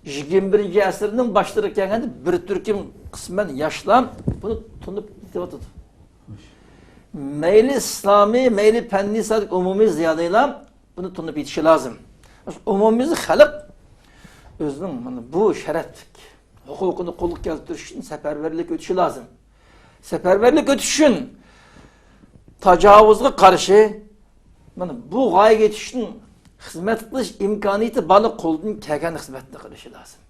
يىگىرمە بىرىنچى ئەسىرنىڭ باشلىرىغا كەلگەندە بىر تۈركۈم قىسمەن ياشلار بۇنى تونۇپ يېتىۋاتىدۇ. مەيلى ئىسلامىي، مەيلى پەننىي ساھەدىكى ئومۇمىي زىيالىيلار بۇنى تونۇپ يېتىشى لازىم. ئومۇميۈزلۈك خەلق ئۆزىنىڭ مانا بۇ شەرەپلىك ھوقۇقىنى قولغا كەلتۈرۈش ئۈچۈن سەپەرۋەرلىك ئۆتۈشى لازىم. سەپەرۋەرلىك ئۆتۈش ئۈچۈن تاجاۋۇزغا قارشى، مانا بۇ غايىگە يېتىش ئۈچۈن خىزمەت قىلىش ئىمكانىيىتى بارلار قولدىن كەلگەن خىزمەتنى قىلىشى لازىم.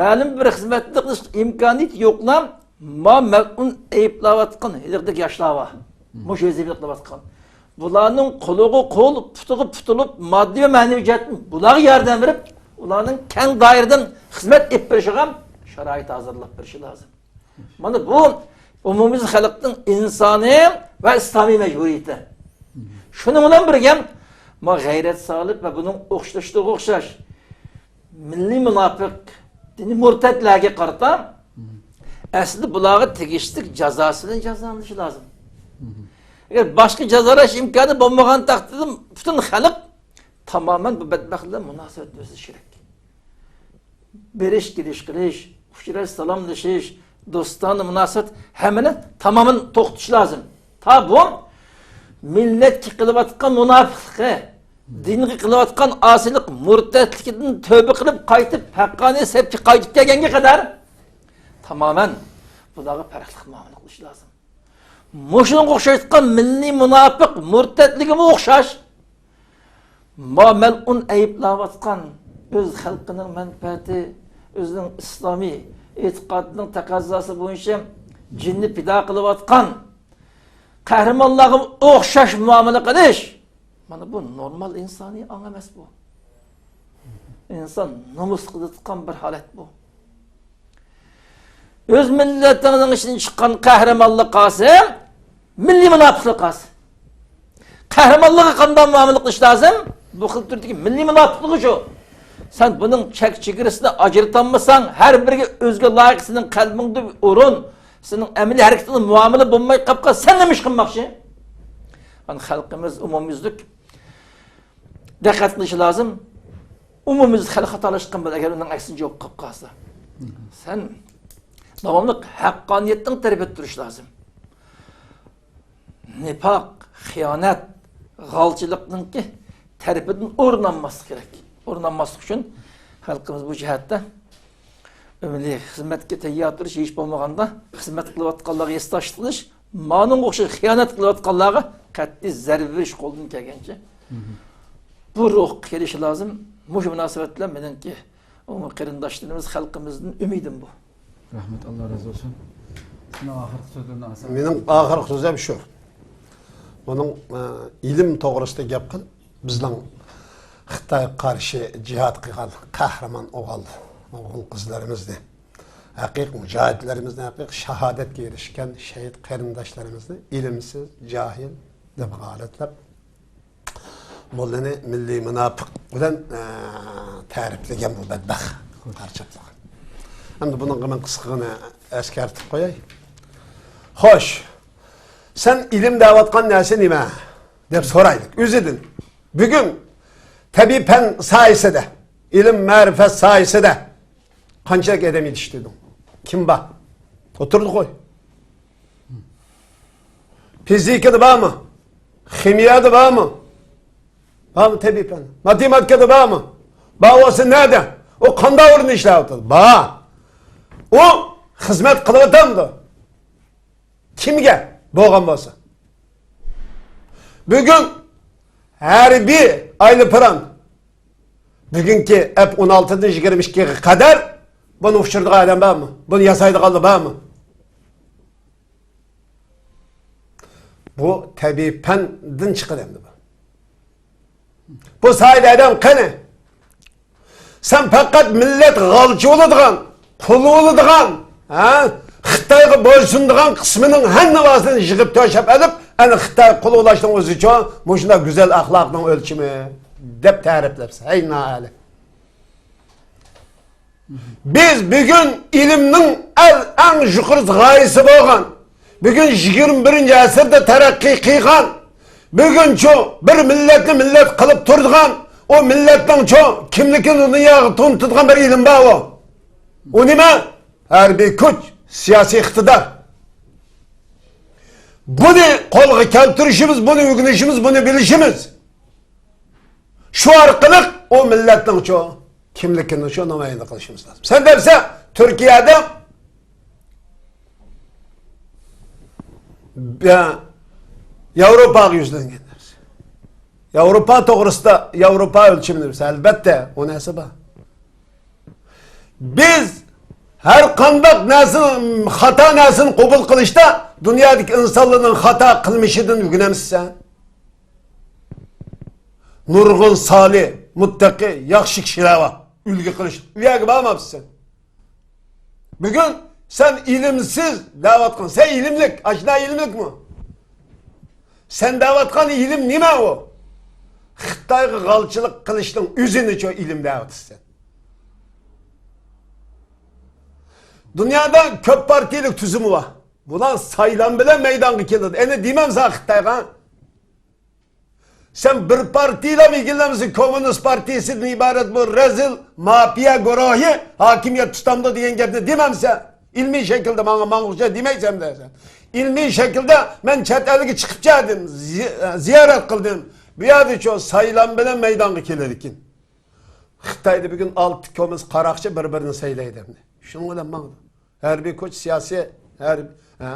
مەلۇم بىر خىزمەتنى قىلىش ئىمكانىيىتى يوقلار، ما مەلئۇن ئەيىبلەۋاتقان ھېلىقىدەك ياشلار بار. مۇشۇ ۋەزىپىنى قىلىۋاتقان. بۇلارنىڭ قولىغا قول، پۇتىغا پۇت بولۇپ، ماددىي ۋە مەنىۋى جەھەتتىن بۇلارغا ياردەم بېرىپ، ئۇلارنىڭ كەڭ دائىرىدىن خىزمەت ئېلىپ بېرىشىغا شارائىت ھازىرلاپ بېرىشى لازىم. مانا بۇ ئومۇميۈزلۈك خەلقنىڭ ئىنسانىي ۋە ئىسلامىي مەجبۇرىيىتى. شۇنىڭ بىلەن بىرگە، ما غەيرەت سالىپ ۋە بۇنىڭ ئوخشاشلىرىغا ئوخشاش مىللىي مۇناپىق، دىنىي مۇرتەتلەرگە قارىتا، ئەسلىدە بۇلارغا تېگىشلىك جازاسى بىلەن جازالىنىشى لازىم. ئەگەر باشقا جازالاش ئىمكانى بولمىغان تەقدىردە پۈتۈن خەلق تامامەن بۇ بەتبەختلەر مۇناسىۋەت ئۈزۈش كېرەك. بېرىش، كېلىش قىلىش، ئۇچراش، سالاملىشىش، دوستانە مۇناسىۋەت، ھەممىنى تامامەن توختىتىش لازىم. تا بۇ مىللەتكە قىلىۋاتقان مۇناپىقلىقى، دىنغا قىلىۋاتقان ئاسىيلىق، مۇرتەتلىكىدىن تۆبە قىلىپ قايتىپ، ھەققانىي سەپكە قايتىپ كەلگەنگە قەدەر تامامەن بۇلارغا پەرقلىق مۇئامىلە قىلىش لازىم. مۇشۇنىڭغا ئوخشايدىغان مىللىي مۇناپىق مۇرتەتلىكىمۇ ئوخشاش. ما مەلئۇن ئەيىبلەۋاتقان، ئۆز خەلقىنىڭ مەنپەئەتى، ئۆزىنىڭ ئىسلامىي ئېتىقادىنىڭ تەقەززاسى بويىچە جېنىنى پىدا قىلىۋاتقان قەھرىمانلارغا ئوخشاش مۇئامىلە قىلىش، مانا بۇ نورمال ئىنسانىي ئاڭ ئەمەس بۇ. ئىنسان نومۇسقا تۇتقان بىر ھالەت بۇ. ئۆز مىللىتىڭنىڭ ئىچىدىن چىققان قەھرىمانلىق قالسا، مىللىي مۇناپىقلىق قالسا. قەھرىمانلىققا قانداق مۇئامىلە قىلىش لازىم؟ بۇ خىل تۈردىكى مىللىي مۇناپىقلىقى شۇ. سەن بۇنىڭ چەك چېگرىسىنى ئاجرىتالمىساڭ، ھەر بىرىگە ئۆزگە لايىق سېنىڭ قەلبىڭدە ئورۇن، سېنىڭ ئەمەلىي ھەرىكىتىڭدە مۇئامىلە بولماي قاپقان، سەن نېمە ئىش قىلماقچى؟ ئەنە خەلقىمىز ئومۇميۈزلۈك دىققەت قىلىشى لازىم. ئومۇميۈزلۈك خەلق خاتالاشقان بولىدۇ، ئەگەر ئۇنىڭ ئەكسىنچە بولۇپ قاپ قالسا. سەن داۋاملىق ھەققانىيەتنىڭ تەرىپىدە تۇرۇش لازىم. نىپاق، خىيانەت، غالچىلىقنىڭكى تەرىپىدىن ئورۇن ئالماسلىق كېرەك. ئورۇن ئالماسلىق ئۈچۈن خەلقىمىز بۇ جەھەتتە ئۆمىلى خىزمەتكە تەييار تۇرۇش، ھېچ بولمىغاندا خىزمەت قىلىۋاتقانلارغا ھېسداشلىق قىلىش، مانىڭغا ئوخشاش خىيانەت قىلىۋاتقانلارغا قەتئىي زەربە بېرىش قولدىن كەلگەنچە بۇ روھقا كېلىشى لازىم. مۇشۇ مۇناسىۋەت بىلەن مېنىڭكى ئۇ قېرىنداشلىرىمىز، خەلقىمىزدىن ئۈمىدىم بۇ. رەھمەت، ئاللا رازى بولسۇن. سېنىڭ ئاخىرقى سۆزلىرىنى ئالسام. مېنىڭ ئاخىرقى سۆزۈم شۇ. بۇنىڭ، ئە، ئىلىم توغرىسىدا گەپ قىلىپ، بىزنىڭ خىتايغا قارشى جىھاد قىلغان قەھرىمان ئوغۇل، ئوغۇل قىزلىرىمىزنى، ھەقىقىي مۇجاھىدلىرىمىزنى، ھەقىقىي شاھادەتكە ئېرىشكەن شېھىت قېرىنداشلىرىمىزنى ئلىمسىز، جاھىل دەپ ھاقارەتلەپ، موللىنى مىللىي مۇناپىق بىلەن، ئە، تەرىپلىگەن بۇ بەتبەخت قارىچاتلىق. ئەمدى بۇنىڭغا مەن قىسقىغىنە ئەسكەرتىپ قوياي. خوش، سەن ئىلىم دەۋاتقان نەرسە نېمە؟ دەپ سورايلى ئۆزىدىن. بۈگۈن تەبىئىي پەن ساھەسىدە، ئىلىم مەرىپەت ساھەسىدە قانچىلىك ئادەم يېتىشتۈردۈڭ؟ كىم بار؟ ئولتۇردى غوي. فىزىكىدا بارمۇ؟ خىمىيەدە بارمۇ؟ بارمۇ تەبىئىي پەن؟ ماتېماتىكىدا بارمۇ؟ بار بولسا نەدە؟ ئۇ قانداق ئورۇندا ئىشلەۋاتىدۇ؟ بار. ئۇ خىزمەت قىلىۋاتامدۇ؟ كىمگە بولغان بولسا؟ بۈگۈن ھەربىي ئايروپىلان بۈگۈنكى ئەپ ئون ئالتىدىن يىگىرمە ئىككىگە قەدەر بۇنى ئۇچۇرىدىغان ئادەم بارمۇ؟ بۇنى ياسايدىغانلار بارمۇ؟ بۇ تەبىئىي پەندىن چىقىدۇ ئەمدى بۇ. بۇ ساھەدە ئادەم قېنى؟ سەن پەقەت مىللەت غالچى بولىدىغان، قۇل بولىدىغان، ھە؟ خىتايغا بويسۇنىدىغان قىسمىنىڭ ھەممىسىنى يىغىپ تۆشەپ ئېلىپ، ئەنە خىتاي قۇل بولۇشنىڭ ئۆزىچۇ مۇشۇنداق گۈزەل ئەخلاقنىڭ ئۆلچىمى دەپ تەرىپلەپسەن. ھەي نائەھلى! بىز بۈگۈن ئىلىمنىڭ ئەل-، ئەڭ يۇقىرى غايىسى بولغان، بۈگۈن يىگىرمە بىرىنچى ئەسىردە تەرەققىي قىلغان، بۈگۈنچۇ بىر مىللەتنى مىللەت قىلىپ تۇرىدىغان، ئۇ مىللەتنىڭچۇ كىملىكىنى دۇنياغا تونۇتىدىغان بىر ئىلىم بار ئۇ. ئۇ نېمە؟ ھەربىي كۈچ، سىياسىي ئىقتىدار. بۇنى قولغا كەلتۈرۈشىمىز، بۇنى ئۆگىنىشىمىز، بۇنى بىلىشىمىز. شۇ ئارقىلىق ئۇ مىللەتنىڭچۇ كىملىكىنى شۇ نامايەندە قىلىشىمىز لازىم. سەن دەپسەن، تۈركىيەدە، يا، ياۋروپاغا يۈزلەنگەن دەپسەن. ياۋروپا توغرىسىدا، ياۋروپا ئۆلچىمىنى دەپسەن. ئەلبەتتە، ئۇ نەرسە بار. بىز ھەر قانداق نەرسىنى، خاتا نەرسىنى قوبۇل قىلىشتا دۇنيادىكى ئىنسانلارنىڭ خاتا قىلمىشىدىن ئۆگىنەمسەن؟ نۇرغۇن سالىھ، مۇتتەقى، ياخشى كىشىلەر بار. ئۈلگە قىلىش. ئۇ يەرگە بارماپسەن. بۈگۈن سەن ئىلىمسىز دەۋاتقان. سەن ئىلىملىك، ئاشۇنداق ئىلىملىكمۇ؟ سەن دەۋاتقان ئىلىم نېمە ئۇ؟ خىتايغا غالچىلىق قىلىشنىڭ ئۆزىنىچۇ ئىلىم دەۋاتىسەن. دۇنيادا كۆپ پارتىيىلىك تۈزۈم بار. بۇلار سايلام بىلەن مەيدانغا كېلىدۇ. ئەنە دېمەمسەن خىتايغا. سەن بىر پارتىيىلا ئىگىلەمسە، كوممۇنىست پارتىيىسىدىن ئىبارەت بۇ رەزىل مافىيا گۇرۇھى ھاكىمىيەت تۇتامدۇ دېگەن گەپنى دېمەمسەن. ئىلمىي شەكىلدە ماڭا، ماڭا ئوخشاش دېمەيسەن دەيسەن. ئىلمىي شەكىلدە مەن چەت ئەلگە چىقىپ چىقتىم، زىي-، زىيارەت قىلدىم. بۇ يەردىچۇ سايلام بىلەن مەيدانغا كېلىدىكەن. خىتايدا بۈگۈن ئالتە كوممۇنىست قاراقچى بىر-بىرىنى سايلايدۇ ئەمدى. شۇنىڭ بىلەن ماڭىدۇ. ھەربىي كۈچ سىياسىي، ھەر، ھە،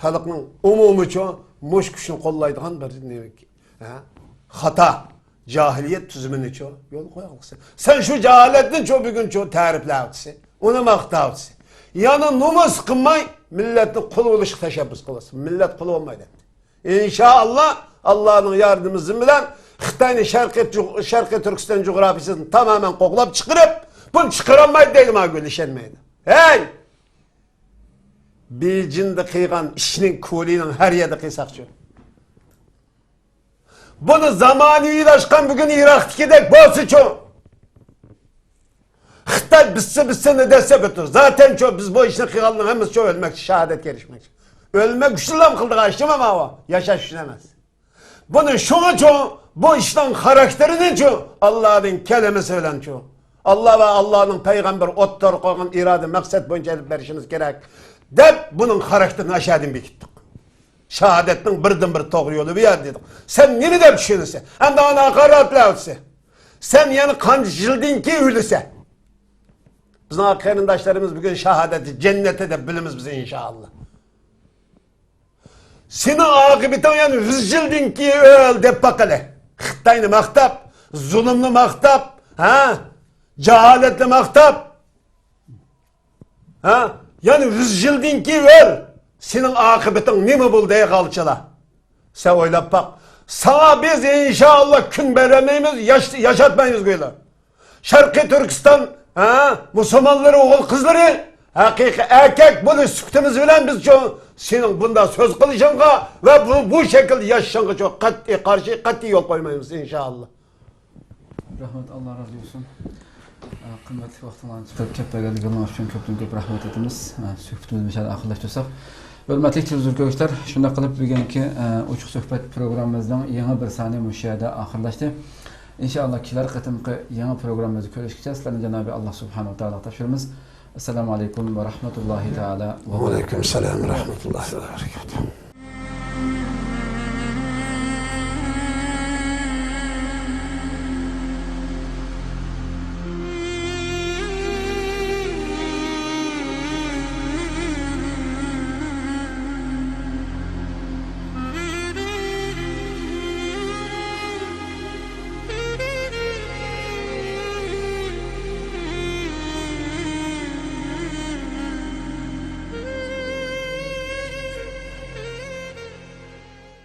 خەلقنىڭ ئومۇمىچۇ مۇشۇ كۈچنى قوللايدىغان بىر نېمە، ھە، خاتا جاھىلىيەت تۈزۈمىنىچۇ يولغا قويالىسەن. سەن شۇ جاھالەتنىچۇ بۈگۈنچۇ تەرىپلەۋاتىسەن. ئۇنى ماختاۋاتىسەن. يەنە نومۇس قىلماي مىللەتنى قۇل بولۇشقا تەشەببۇس قىلىسەن. مىللەت قۇل بولمايدۇ ئەمدى. ئىنشائاللا، ئاللانىڭ ياردىمى بىلەن خىتاينى شەرقىي جۇغ-، شەرقىي تۈركىستان جۇغراپىيىسىدىن تامامەن قوغلاپ چىقىرىپ، بۇنى چىقىرالمايدۇ دەيدۇ مانا گۈل، ئىشەنمەيدۇ. ھەي! بېيجىڭدا قىلغان ئىشنىڭ كولىنىڭ ھەر يەردە قىلساقچۇ. بۇنى زامانىۋىلاشقان بۈگۈن ئىراقتىكىدەك بولسىچۇ. خىتاي بىتسە بىتسىنى دەسسە بىتىدۇ. زاتەنچۇ بىز بۇ ئىشنى قىلغاننىڭ ھەممىسىچۇ ئۆلمەكچى، شاھادەتكە ئېرىشمەكچى. ئۆلمەك ئۈچۈنلا قىلىدىغان ئىشمۇ ماۋۇ؟ ياشاش ئۈچۈن ئەمەس. بۇنى شۇڭىچۇ، بۇ ئىشنىڭ خاراكتېرىنىچۇ، ئاللادىن كەلىمىسى بىلەنچۇ، ئاللا ۋە ئاللانىڭ پەيغەمبىرى ئوتتۇرىغا قويغان ئىرادە، مەقسەت بويىچە ئېلىپ بېرىشىمىز كېرەك، دەپ بۇنىڭ خاراكتېرىنى ئاشادىن بېكىتتۇق. شاھادەتنىڭ بىردىنبىر توغرا يولى بۇ يەر دېدۇق. سەن نېمە دەپ چۈشىنىسەن؟ ئەمدى ئانا ھاقارەتلەۋاتىسەن. سەن يەنە قانچە يىلدىن كېيىن ئۆلىسەن؟ بىزنىڭ قېرىنداشلىرىمىز بۈگۈن شاھادەتى جەننەتتە دەپ بىلىمىز بىز، ئىنشائاللا. سېنىڭ ئاقىۋىتىڭ يەنە يۈز يىلدىن كېيىن ئۆل دەپ باقىلى. خىتاينى ماختاپ، زۇلۇمنى ماختاپ، ھە؟ جاھالەتنى ماختاپ، ھە؟ يەنە يۈز يىلدىن كېيىن ئۆل. سېنىڭ ئاقىۋىتىڭ نېمە بولدى، ئەي غالچىلا؟ سەن ئويلاپ باق. ساڭا بىز ئىنشائاللا كۈن بېرەلمەيمىز، ياش-، ياشاتمايمىز گويلا. شەرقىي تۈركىستان، ھە، مۇسۇلمانلىرى، ئوغۇل قىزلىرى، ھەقىقىي ئەركەك بولۇش سۈپىتىمىز بىلەن بىز چوڭ سېنىڭ بۇنداق سۆز قىلىشىڭغا ۋە بۇ، بۇ شەكىلدە ياشىشىڭغا چوڭ قەتئىي قارشى، قەتئىي يول قويمايمىز، ئىنشائاللا. رەھمەت، ئاللا رازى بولسۇن. ئە، قىممەتلىك ۋاقتىڭلارنى چىقىرىپ كەپ بەرگەنلىكىڭلار ئۈچۈن كۆپتىن كۆپ رەھمەت ئېيتىمىز. ئە، سۆھبىتىمىزنى مۇشۇ يەردە ئاخىرلاشتۇرساق. ھۆرمەتلىك تېلېۋىزور كۆرگۈچىلەر، شۇنداق قىلىپ بۈگۈنكى، ئە، ئوچۇق سۆھبەت پروگراممىمىزنىڭ يېڭى بىر سانى مۇشۇ يەردە ئاخىرلاشتى. ئىنشائاللا كېلەر قېتىمقى يېڭى پروگراممىمىزدا كۆرۈشكىچە سىلەرنى جانابى ئاللا سۇبھانەھۇ ۋە تائالاغا تاپشۇرىمىز. ئەسسالامۇ ئەلەيكۇم ۋە رەھمەتۇللاھى تائالا ۋە بەرىكاتۇھ.